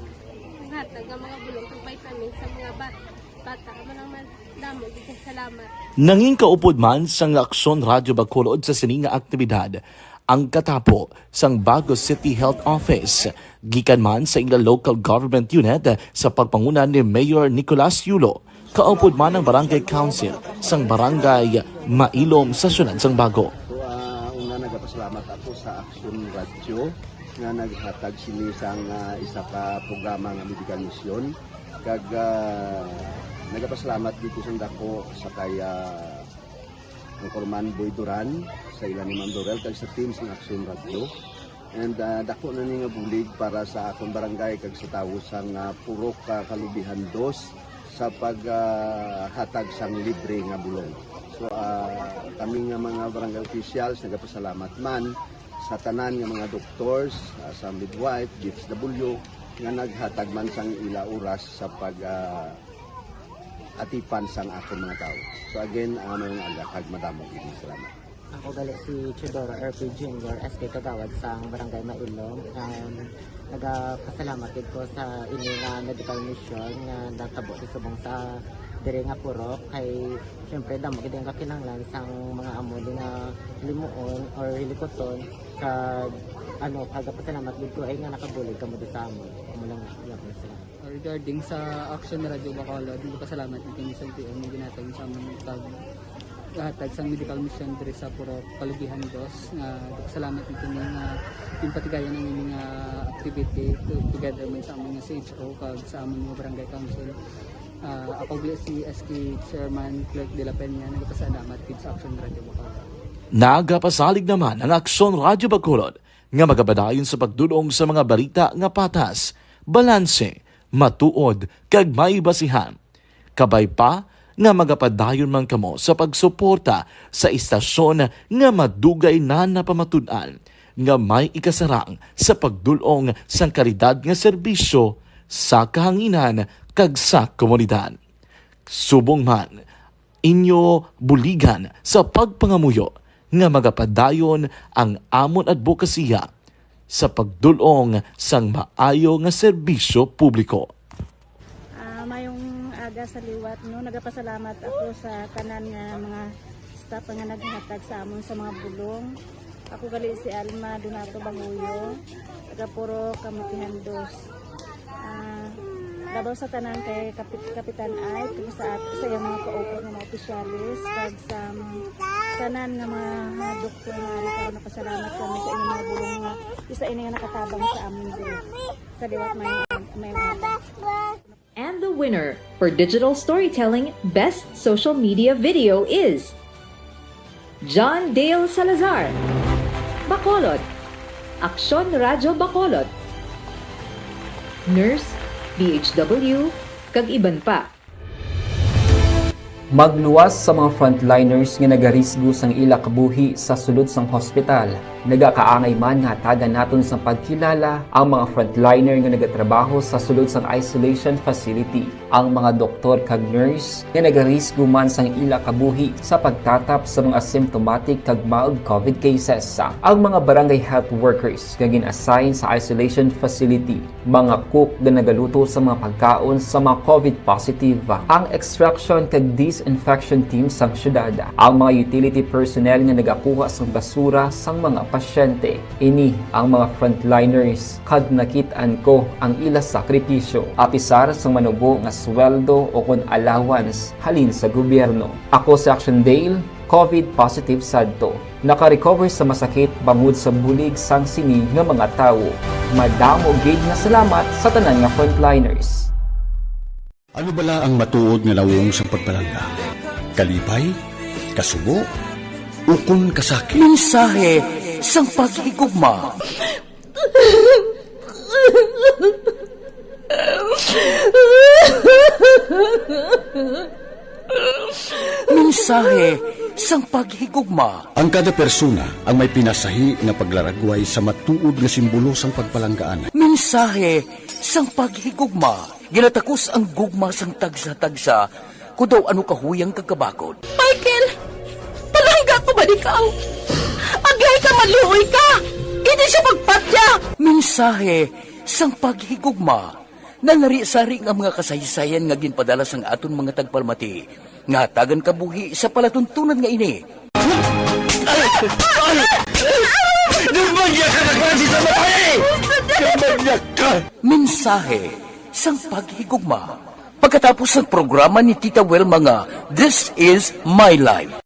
hatag nga mga bulong kag vitamins sa mga bat-, bata. Amo lang man, damo gyud kag salamat. Nangin kaupod man sang Aksyon Radyo Bacolod sa sini nga aktibidad ang katapo sang Bago City Health Office, gikan man sa ila local government unit sa pagpanguna ni Mayor Nicolas Yulo, kaupod man ang Barangay Council sang Barangay Mailom sa siyudad sang Bago. So, ah, una, nagapasalamat ako sa Aksyon Radyo nga naghatag sini sang, ah, isa ka programa nga medical mission. Kag, ah, nagapasalamat dito sa dako sa kay, ah, Anchorman Boy Duran, sa ila ni Ma'am Dorel, kag sa team sang Aksyon Radyo. And, ah, dako na ni nga bulig para sa akon barangay kag sa tawo sang, ah, Purok, ah, Kalubihan Dos sa pag, ah, hatag sang libre nga bulong. So, ah, kami nga mga barangay officials, nagapasalamat man sa tanan nga mga doctors, ah, sa midwife, D H W, nga naghatag man sang ila oras sa pag, ah, atipan sang akon mga tawo. So again, ah, maayong aga kag madamo gid nga salamat. Ako gali si Teodoro R P Junior, S K Kagawad sang Barangay Mailom. Um, nagapasalamat gid ko sa ini nga medical mission nga natabo sa subong sa diri nga purok, kay syempre damo gid ang kakinahanglan sang mga amo di nga limuon or hilikuton, kag ano, kagapasalamat gid ko ay nga nakabulig kamo di sa amon. Amo lang, iya ko na sila. Regarding sa Action Radio Bacolod, nagpasalamat mi kini sa L T O nga ginhatag sa amon pag hatag sang medical mission diri sa Purok Kalubihan Dos, nga nagpasalamat mi kini nga ginpatigayon ang ini nga activity to-, together man sa amon nga C H O kag sa amon nga barangay council. Ah, ako gali si S K Chairman Clerk de la Peña, nagpasalamat gid sa Action Radio Bacolod. Nagapasalig naman ang Aksyon Radyo Bacolod nga magapadayon sa pagdul-ong sa mga balita nga patas, balanse, matuod, kag may basihan. Kabay pa nga magapadayon man kamo sa pagsuporta sa istasyon nga madugay na napamatud-an nga may ikasarang sa pagdul-ong sang kalidad nga serbisyo sa kahanginan kag sa komunidad. Subong man, inyo buligan sa pagpangamuyo nga magapadayon ang amon adbokasiya sa pagdul-ong sang maayo nga serbisyo publiko. Ah, mayong aga sa liwat, no? Nagapasalamat ako sa tanan nga mga staff nga naghatag sa amon sa mga bulong. Ako gali si Alma Donato Banguyo, taga Purok Kalubihan Dos. Ah, labaw sa tanan kay Kapit-, Kapitan Ike, kag sa at-, sa iyang mga kauban nga mga opisyalis, kag sa mga tanan nga mga, mga doktor nga ari karon, napasalamat kami sa inyong mga bulong nga isa ini nga nakatabang sa amon diri. Sa liwat, may, may mga And the winner for Digital Storytelling Best Social Media Video is John Dale Salazar, Bacolod, Aksyon Radyo Bacolod, Nurse, D H W, kag iban pa. Magluwas sa mga frontliners nga nagarisgo sang ila kabuhi sa sulod sang hospital. Nagakaangay man nga hatagan naton sang pagkilala ang mga frontliner nga nagatrabaho sa sulod sang isolation facility, ang mga doktor kag nurse nga nagarisgo man sang ila kabuhi sa pagtatap sa mga asymptomatic kag mild covid cases, ang mga barangay health workers nga gin-assign sa isolation facility, mga cook nga nagaluto sa mga pagkaon sa mga covid positive, ang extraction kag disinfection team sang syudad, ang mga utility personnel nga nagakuha sang basura sang mga pasyente. Ini ang mga frontliners, kag nakit-an ko ang ila sakripisyo. Apisar sang manubo nga sweldo o kon allowance halin sa gobyerno. Ako si Action Dale, covid positive sadto. Naka-recover sa masakit bangod sa bulig sang sini nga mga tawo. Madamo gid nga salamat sa tanan nga frontliners. Ano bala ang matuod nga nawong sang pagpalangga? Kalipay? Kasubo? Ukon kasakit? Mensahe sang paghigugma. Mensahe sang paghigugma. Ang kada persona ang may pinasahi nga paglaragway sa matuod nga simbolo sang pagpalanggaan. Mensahe sang paghigugma. Ginatakos ang gugma sang tagsa-tagsa, kon daw ano kahuyang kag kabakod. Michael, palangga ko ba ikaw? Agay ka, maluoy ka! Hindi siya pagpatya! Mensahe sang paghigugma. Nalari-sari nga mga kasaysayan nga ginpadala sang aton mga tagpalamati nga hatagan kabuhi sa palatuntunan nga ini. Nagmangyak ka na klase sa babae! Nagmangyak ka! Mensahe sang paghigugma. Pagkatapos sang programa ni Tita Wilma nga This Is My Life.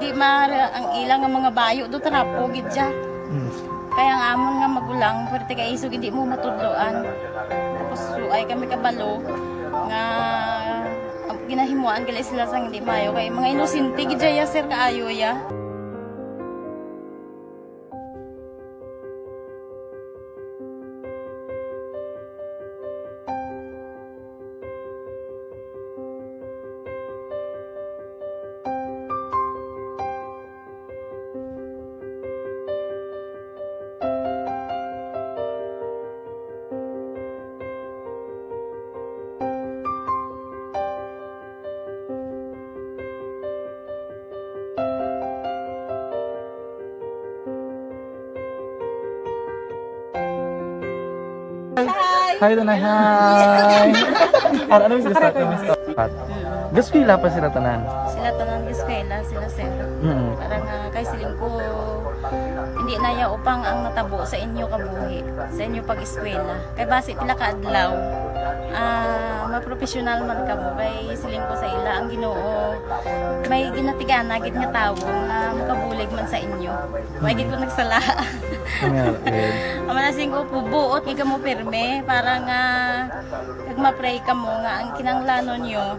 Di ma-, ang ila nga mga bayo do trapo gid siya. Mm. Kaya ang amon nga magulang, pwerte kay isog hindi mo matudloan. Tapos suay kami kabalo nga ginahimuan gali sila sang hindi maayo. Kay mga inosente gid siya, sir, kaayo ya. Hi. Hi, Tanay. Hi. Ano, ano yung gusto? Ano yung gusto? Gaskwela pa sila tanan? Sila tanan gaskwela, sila sir. Mm. Para nga kay siling ko, hindi na ya upang ang natabo sa inyo kabuhi, sa inyo pag-eskwela. Kay basi pila ka adlaw, ah, mapropesyonal man kamo. Kay siling ko sa ila, ang Ginoo may ginatigana gid nga tawo nga makabulig man sa inyo. May gid ko nagsala. Nga, eh. Ang manasing ko po, buot gid kamo pirme para nga kag ma-pray kamo nga ang kinahanglanon nyo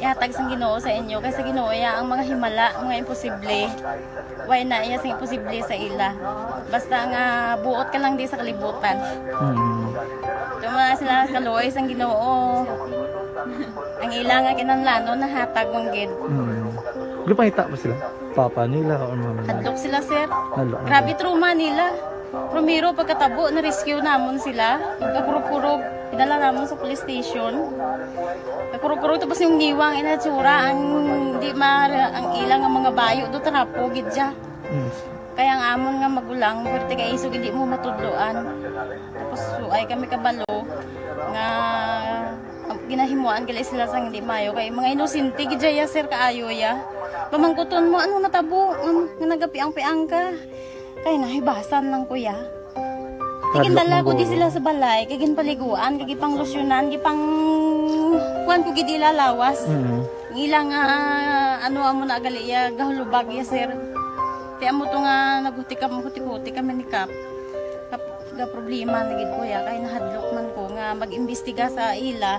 ihatag sang Ginoo sa inyo, kay sa Ginoo iya ang mga himala, mga imposible. Way na iya sing imposible sa ila. Basta nga buot ka lang di sa kalibutan. Mm. Tuma sila kaluoy sang Ginoo. Ang ila nga kinahanglanon nahatag man gid. Mm. Gipangita ba sila? Papa nila or mama nila? Hadlok sila, sir. Hadlok, ano? Grabe trauma nila. Primero, pagkatabo, na-rescue namon sila. Kakurog-kurog, idala namon sa police station. Kakurog-kurog, tapos yung niwang inatsura, ang di ma-, ang ilang ang mga bayo do, trapo, gid siya. Mm. Kaya ang amon nga magulang, perti kay isog hindi mo matudloan. Tapos suay kami kabalo nga ginahimuan gali sila sang hindi maayo kay mga inosente gid ya, sir, kaayo ya. Pamangkuton mo, ano natabo? Nga, nga nagapiang-piang ka? Kay nahibasan lang ko ya. Kay Hadlok gindala ko di mangguro. Sila sa balay, kay ginpaliguan, kay gipanglosyunan, gipang kuan ko gid ila lawas. Mm. Ang ila nga, ano, amo na gali ya, gahulubag ya, sir. Kay amo to nga naghuti kam-, huti-huti kami ni Kap. Kap-, ga problema na gid ko ya, kay nahadlok man ko nga mag-imbestiga sa ila.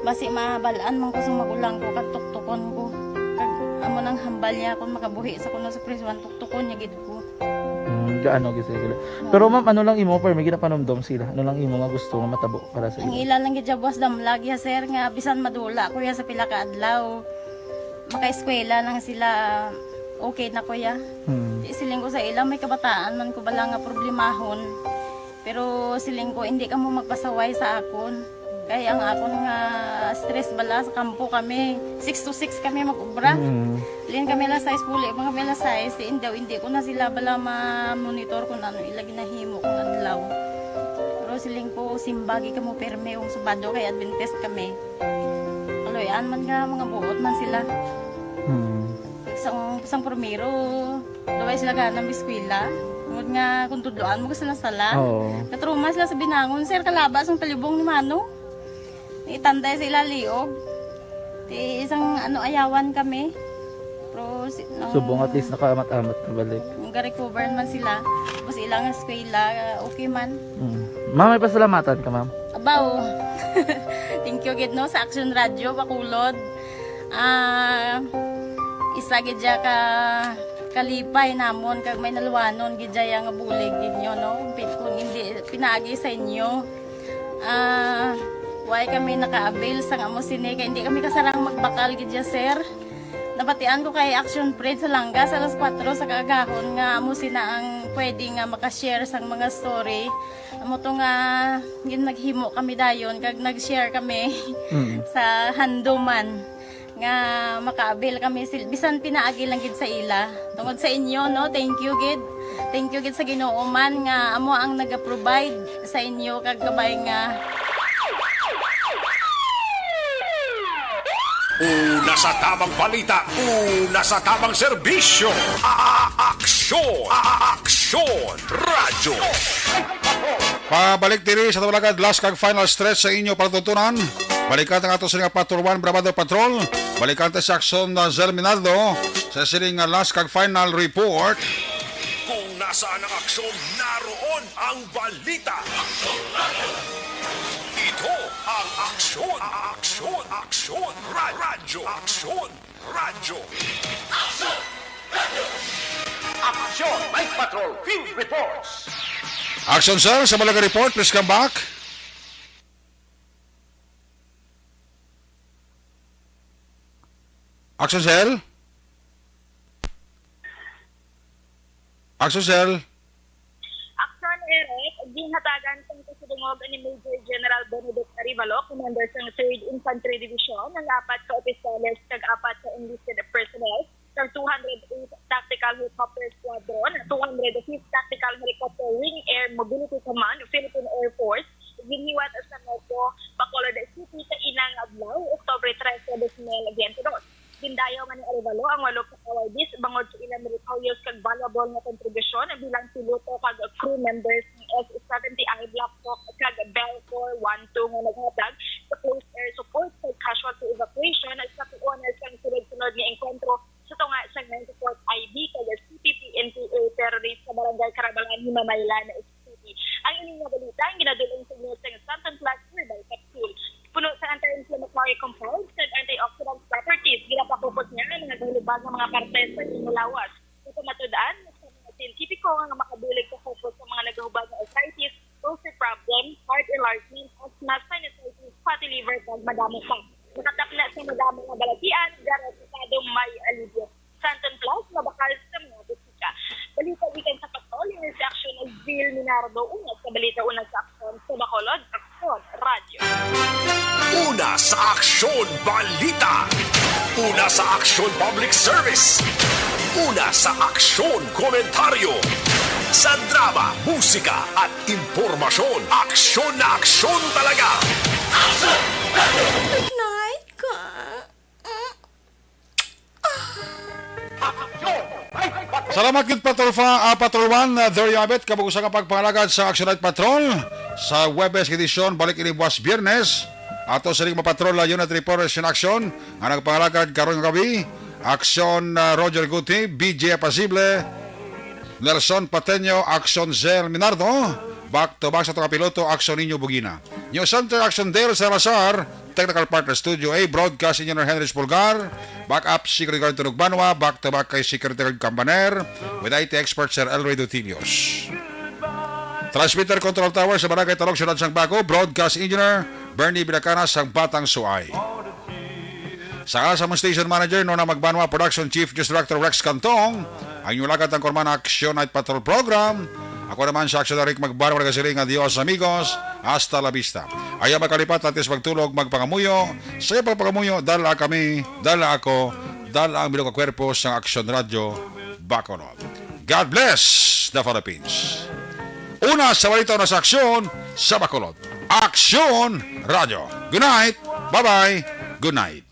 Basi mabal-an man ko sa magulang ko, kag tuktukon ko. Kag amo nang hambal niya kung makabuhi sa kuno sa prisuan, tuktukon niya gid ko. Mm, gaano gid sila? Oo. Pero ma'am, ano lang imo, pero may ginapanumdom sila? Ano lang imo nga gusto nga matabo para sa Ang ila? Ila lang gid ya buwas damlag ya, sir, nga bisan madula ko ya sa pila ka adlaw, makaeskwela lang sila, okay na ko ya. Hmm. Di, siling ko sa ila, may kabataan man ko bala nga problemahon. Pero siling ko, hindi kamo magpasaway sa akon. Kay ang akon nga stress bala sa kampo kami, six to six kami mag-ubra. Mm. Lin kami alas sais, puli pa kami alas sais. Si Indaw, hindi ko na sila bala ma-monitor kung ano ila ginahimo kung adlaw. Pero siling ko, simbagi kamo pirme kung Sabado kay Adventist kami. Kaluy-an man nga mga buot man sila. Mm. Sang, sang primero, Duway sila gana mag-eskwela. Tungod nga kung tudloan mo ka sila sala. Oo. Natruma sila sa binangon, sir, kalaba sang talibong ni Mano. Itanday sa ila liog. Ti isang ano, ayawan kami. Pero si, nang Subong at least nakaamat-amat na balik. Nang ga-recover man sila. Tapos ilang eskwela, okay man. Mm. Ma'am, may pasalamatan ka, ma'am? Abaw. Thank you gid, no, sa Action Radio, Bacolod. Ah, isa gid siya ka kalipay namon kag may naluwanon gid siya nga bulig gid nyo, no? Pi-, kung hindi pinaagi sa inyo, ah, why kami naka-avail sang amo sini kay hindi kami kasarang magbakal gid siya, sir. Nabatian ko kay Action Fred sa Langga sa alas kuwatro sa kaagahon nga amo sina ang pwede nga maka-share sang mga story. Amo to nga gin-, naghimo kami dayon kag nag-share kami Mm. sa handuman nga maka-avail kami sil-, bisan pinaagi lang gid sa ila. Tungod sa inyo, no? Thank you gid. Thank you gid sa Ginoo man nga amo ang naga-provide sa inyo kag kabay nga Una sa tamang balita, una sa tamang serbisyo. A-, a-, aksyon, a-, a-, aksyon, radyo. Pabalik diri sa Tabalaga, last kag final stretch sa inyo palatuntunan. Balikan ang ato sini nga Patrol One, Brabado Patrol. Balikan ta si Aksyon na Zerminaldo sa sini nga last kag final report. Kung nasaan ang aksyon, naroon ang balita. Ito ang aksyon, aksyon, aksyon, ra-, radyo, aksyon, radyo. Aksyon! Night Patrol Field Reports! Action, sir. Sa Balaga Report, please come back. Action, sir. Action, sir. Action, Eric. Ginhatagan sang pasidungog ni Major General Benedict Arevalo, Commander sang Third Infantry Division, ang apat ka opisyales kag apat ka enlisted personnel sang two hundred eighth Tactical Helicopter Squadron, two hundred fifth Tactical Helicopter Wing Air Mobility Command, Philippine Air Force, ginhiwat sa Noco, Bacolod City, kaina nga adlaw, Oktubre trese, dos mil biyente dos. Gindayaw man ni Arevalo ang walo ka K Y Bs bangod sa ila meritorious kag valuable nga kontribusyon bilang piloto kag crew members ng S seventy I Black Hawk kag Bell four one two nga naghatag sa close air support sa casualty evacuation sa tuon sang sunod-sunod nga engkwentro sa tunga sa ninety-fourth I B kag C P P N P A terrorist sa Barangay Carabalan, Himamaylan City. Ang ining nga balita ang ginadul-ong sa inyo sang Santon Plus Herbal Capsule. Puno sa anti-inflammatory compounds kag antioxidant properties, ginapakupot niya ang mga gahulubag nga mga parte sa imong lawas. Sa pamatud-an, sa mga siyentipiko nga makabulig sa kupot sa mga nagahubag nga arthritis, ulcer problem, heart enlargement, asthma, sinusitis, fatty liver, kag madamo pa. Makatapna sa madamo nga balatian, garantisado may alibyo. Santon Plus, mabakal sa mga butika. Balita gikan sa Patrol, ini si Aksyon Zil Minardo, unat sa balita, unat sa aksyon, sa Bacolod, Aksyon Radyo. Una sa aksyon, balita. Una sa aksyon, public service. Una sa aksyon, komentaryo. Sa drama, musika, at impormasyon, aksyon na aksyon talaga. Night ka. Salamat gid, Patrol fa, ah, Patrol one, ah, there you have it. Kabug-usan nga pagpangalagad sa Action Night Patrol. Sa Huwebes edisyon, balik ini buwas Biyernes. Ato sa ring mapatrol, ah, Unit Reporters in Action, nga nagpangalagad karon nga gabi. Aksyon, ah, Roger Guti, B J Apasible, Nelson Pateño, Aksyon Zel Minardo. Back to back sa tunga piloto, Aksyon Ninyo Bugina. News Center, Aksyon Dale Salazar. Technical partner, Studio A, broadcast engineer Henry Pulgar, backup, Secretary Guard Tunog Banwa, back to back kay Secretary Guard Cambaner, with I T expert Sir Elroy Dutilios. Transmitter Control Tower sa Barangay Talog, Siyudad sang Bago, broadcast engineer Bernie Bilacana sang Batang Suay. Sa asa mo station manager, Nona Magbanwa, production chief, news director Rex Cantong, ang inyong lagad ang Korman Action Night Patrol Program. Ako naman si Action Rick Magbanwa, nagasiling nga Dios amigos, hasta la vista. Ayaw magkalipat, antes magtulog, magpangamuyo. Sa iyang pagpangamuyo, dala kami, dala ako, dala ang bilog nga kwerpo sa Action Radio Bacolod. God bless the Philippines. Una sa balita, una sa aksyon sa Bacolod. Action Radio. Good night. Bye-bye. Good night.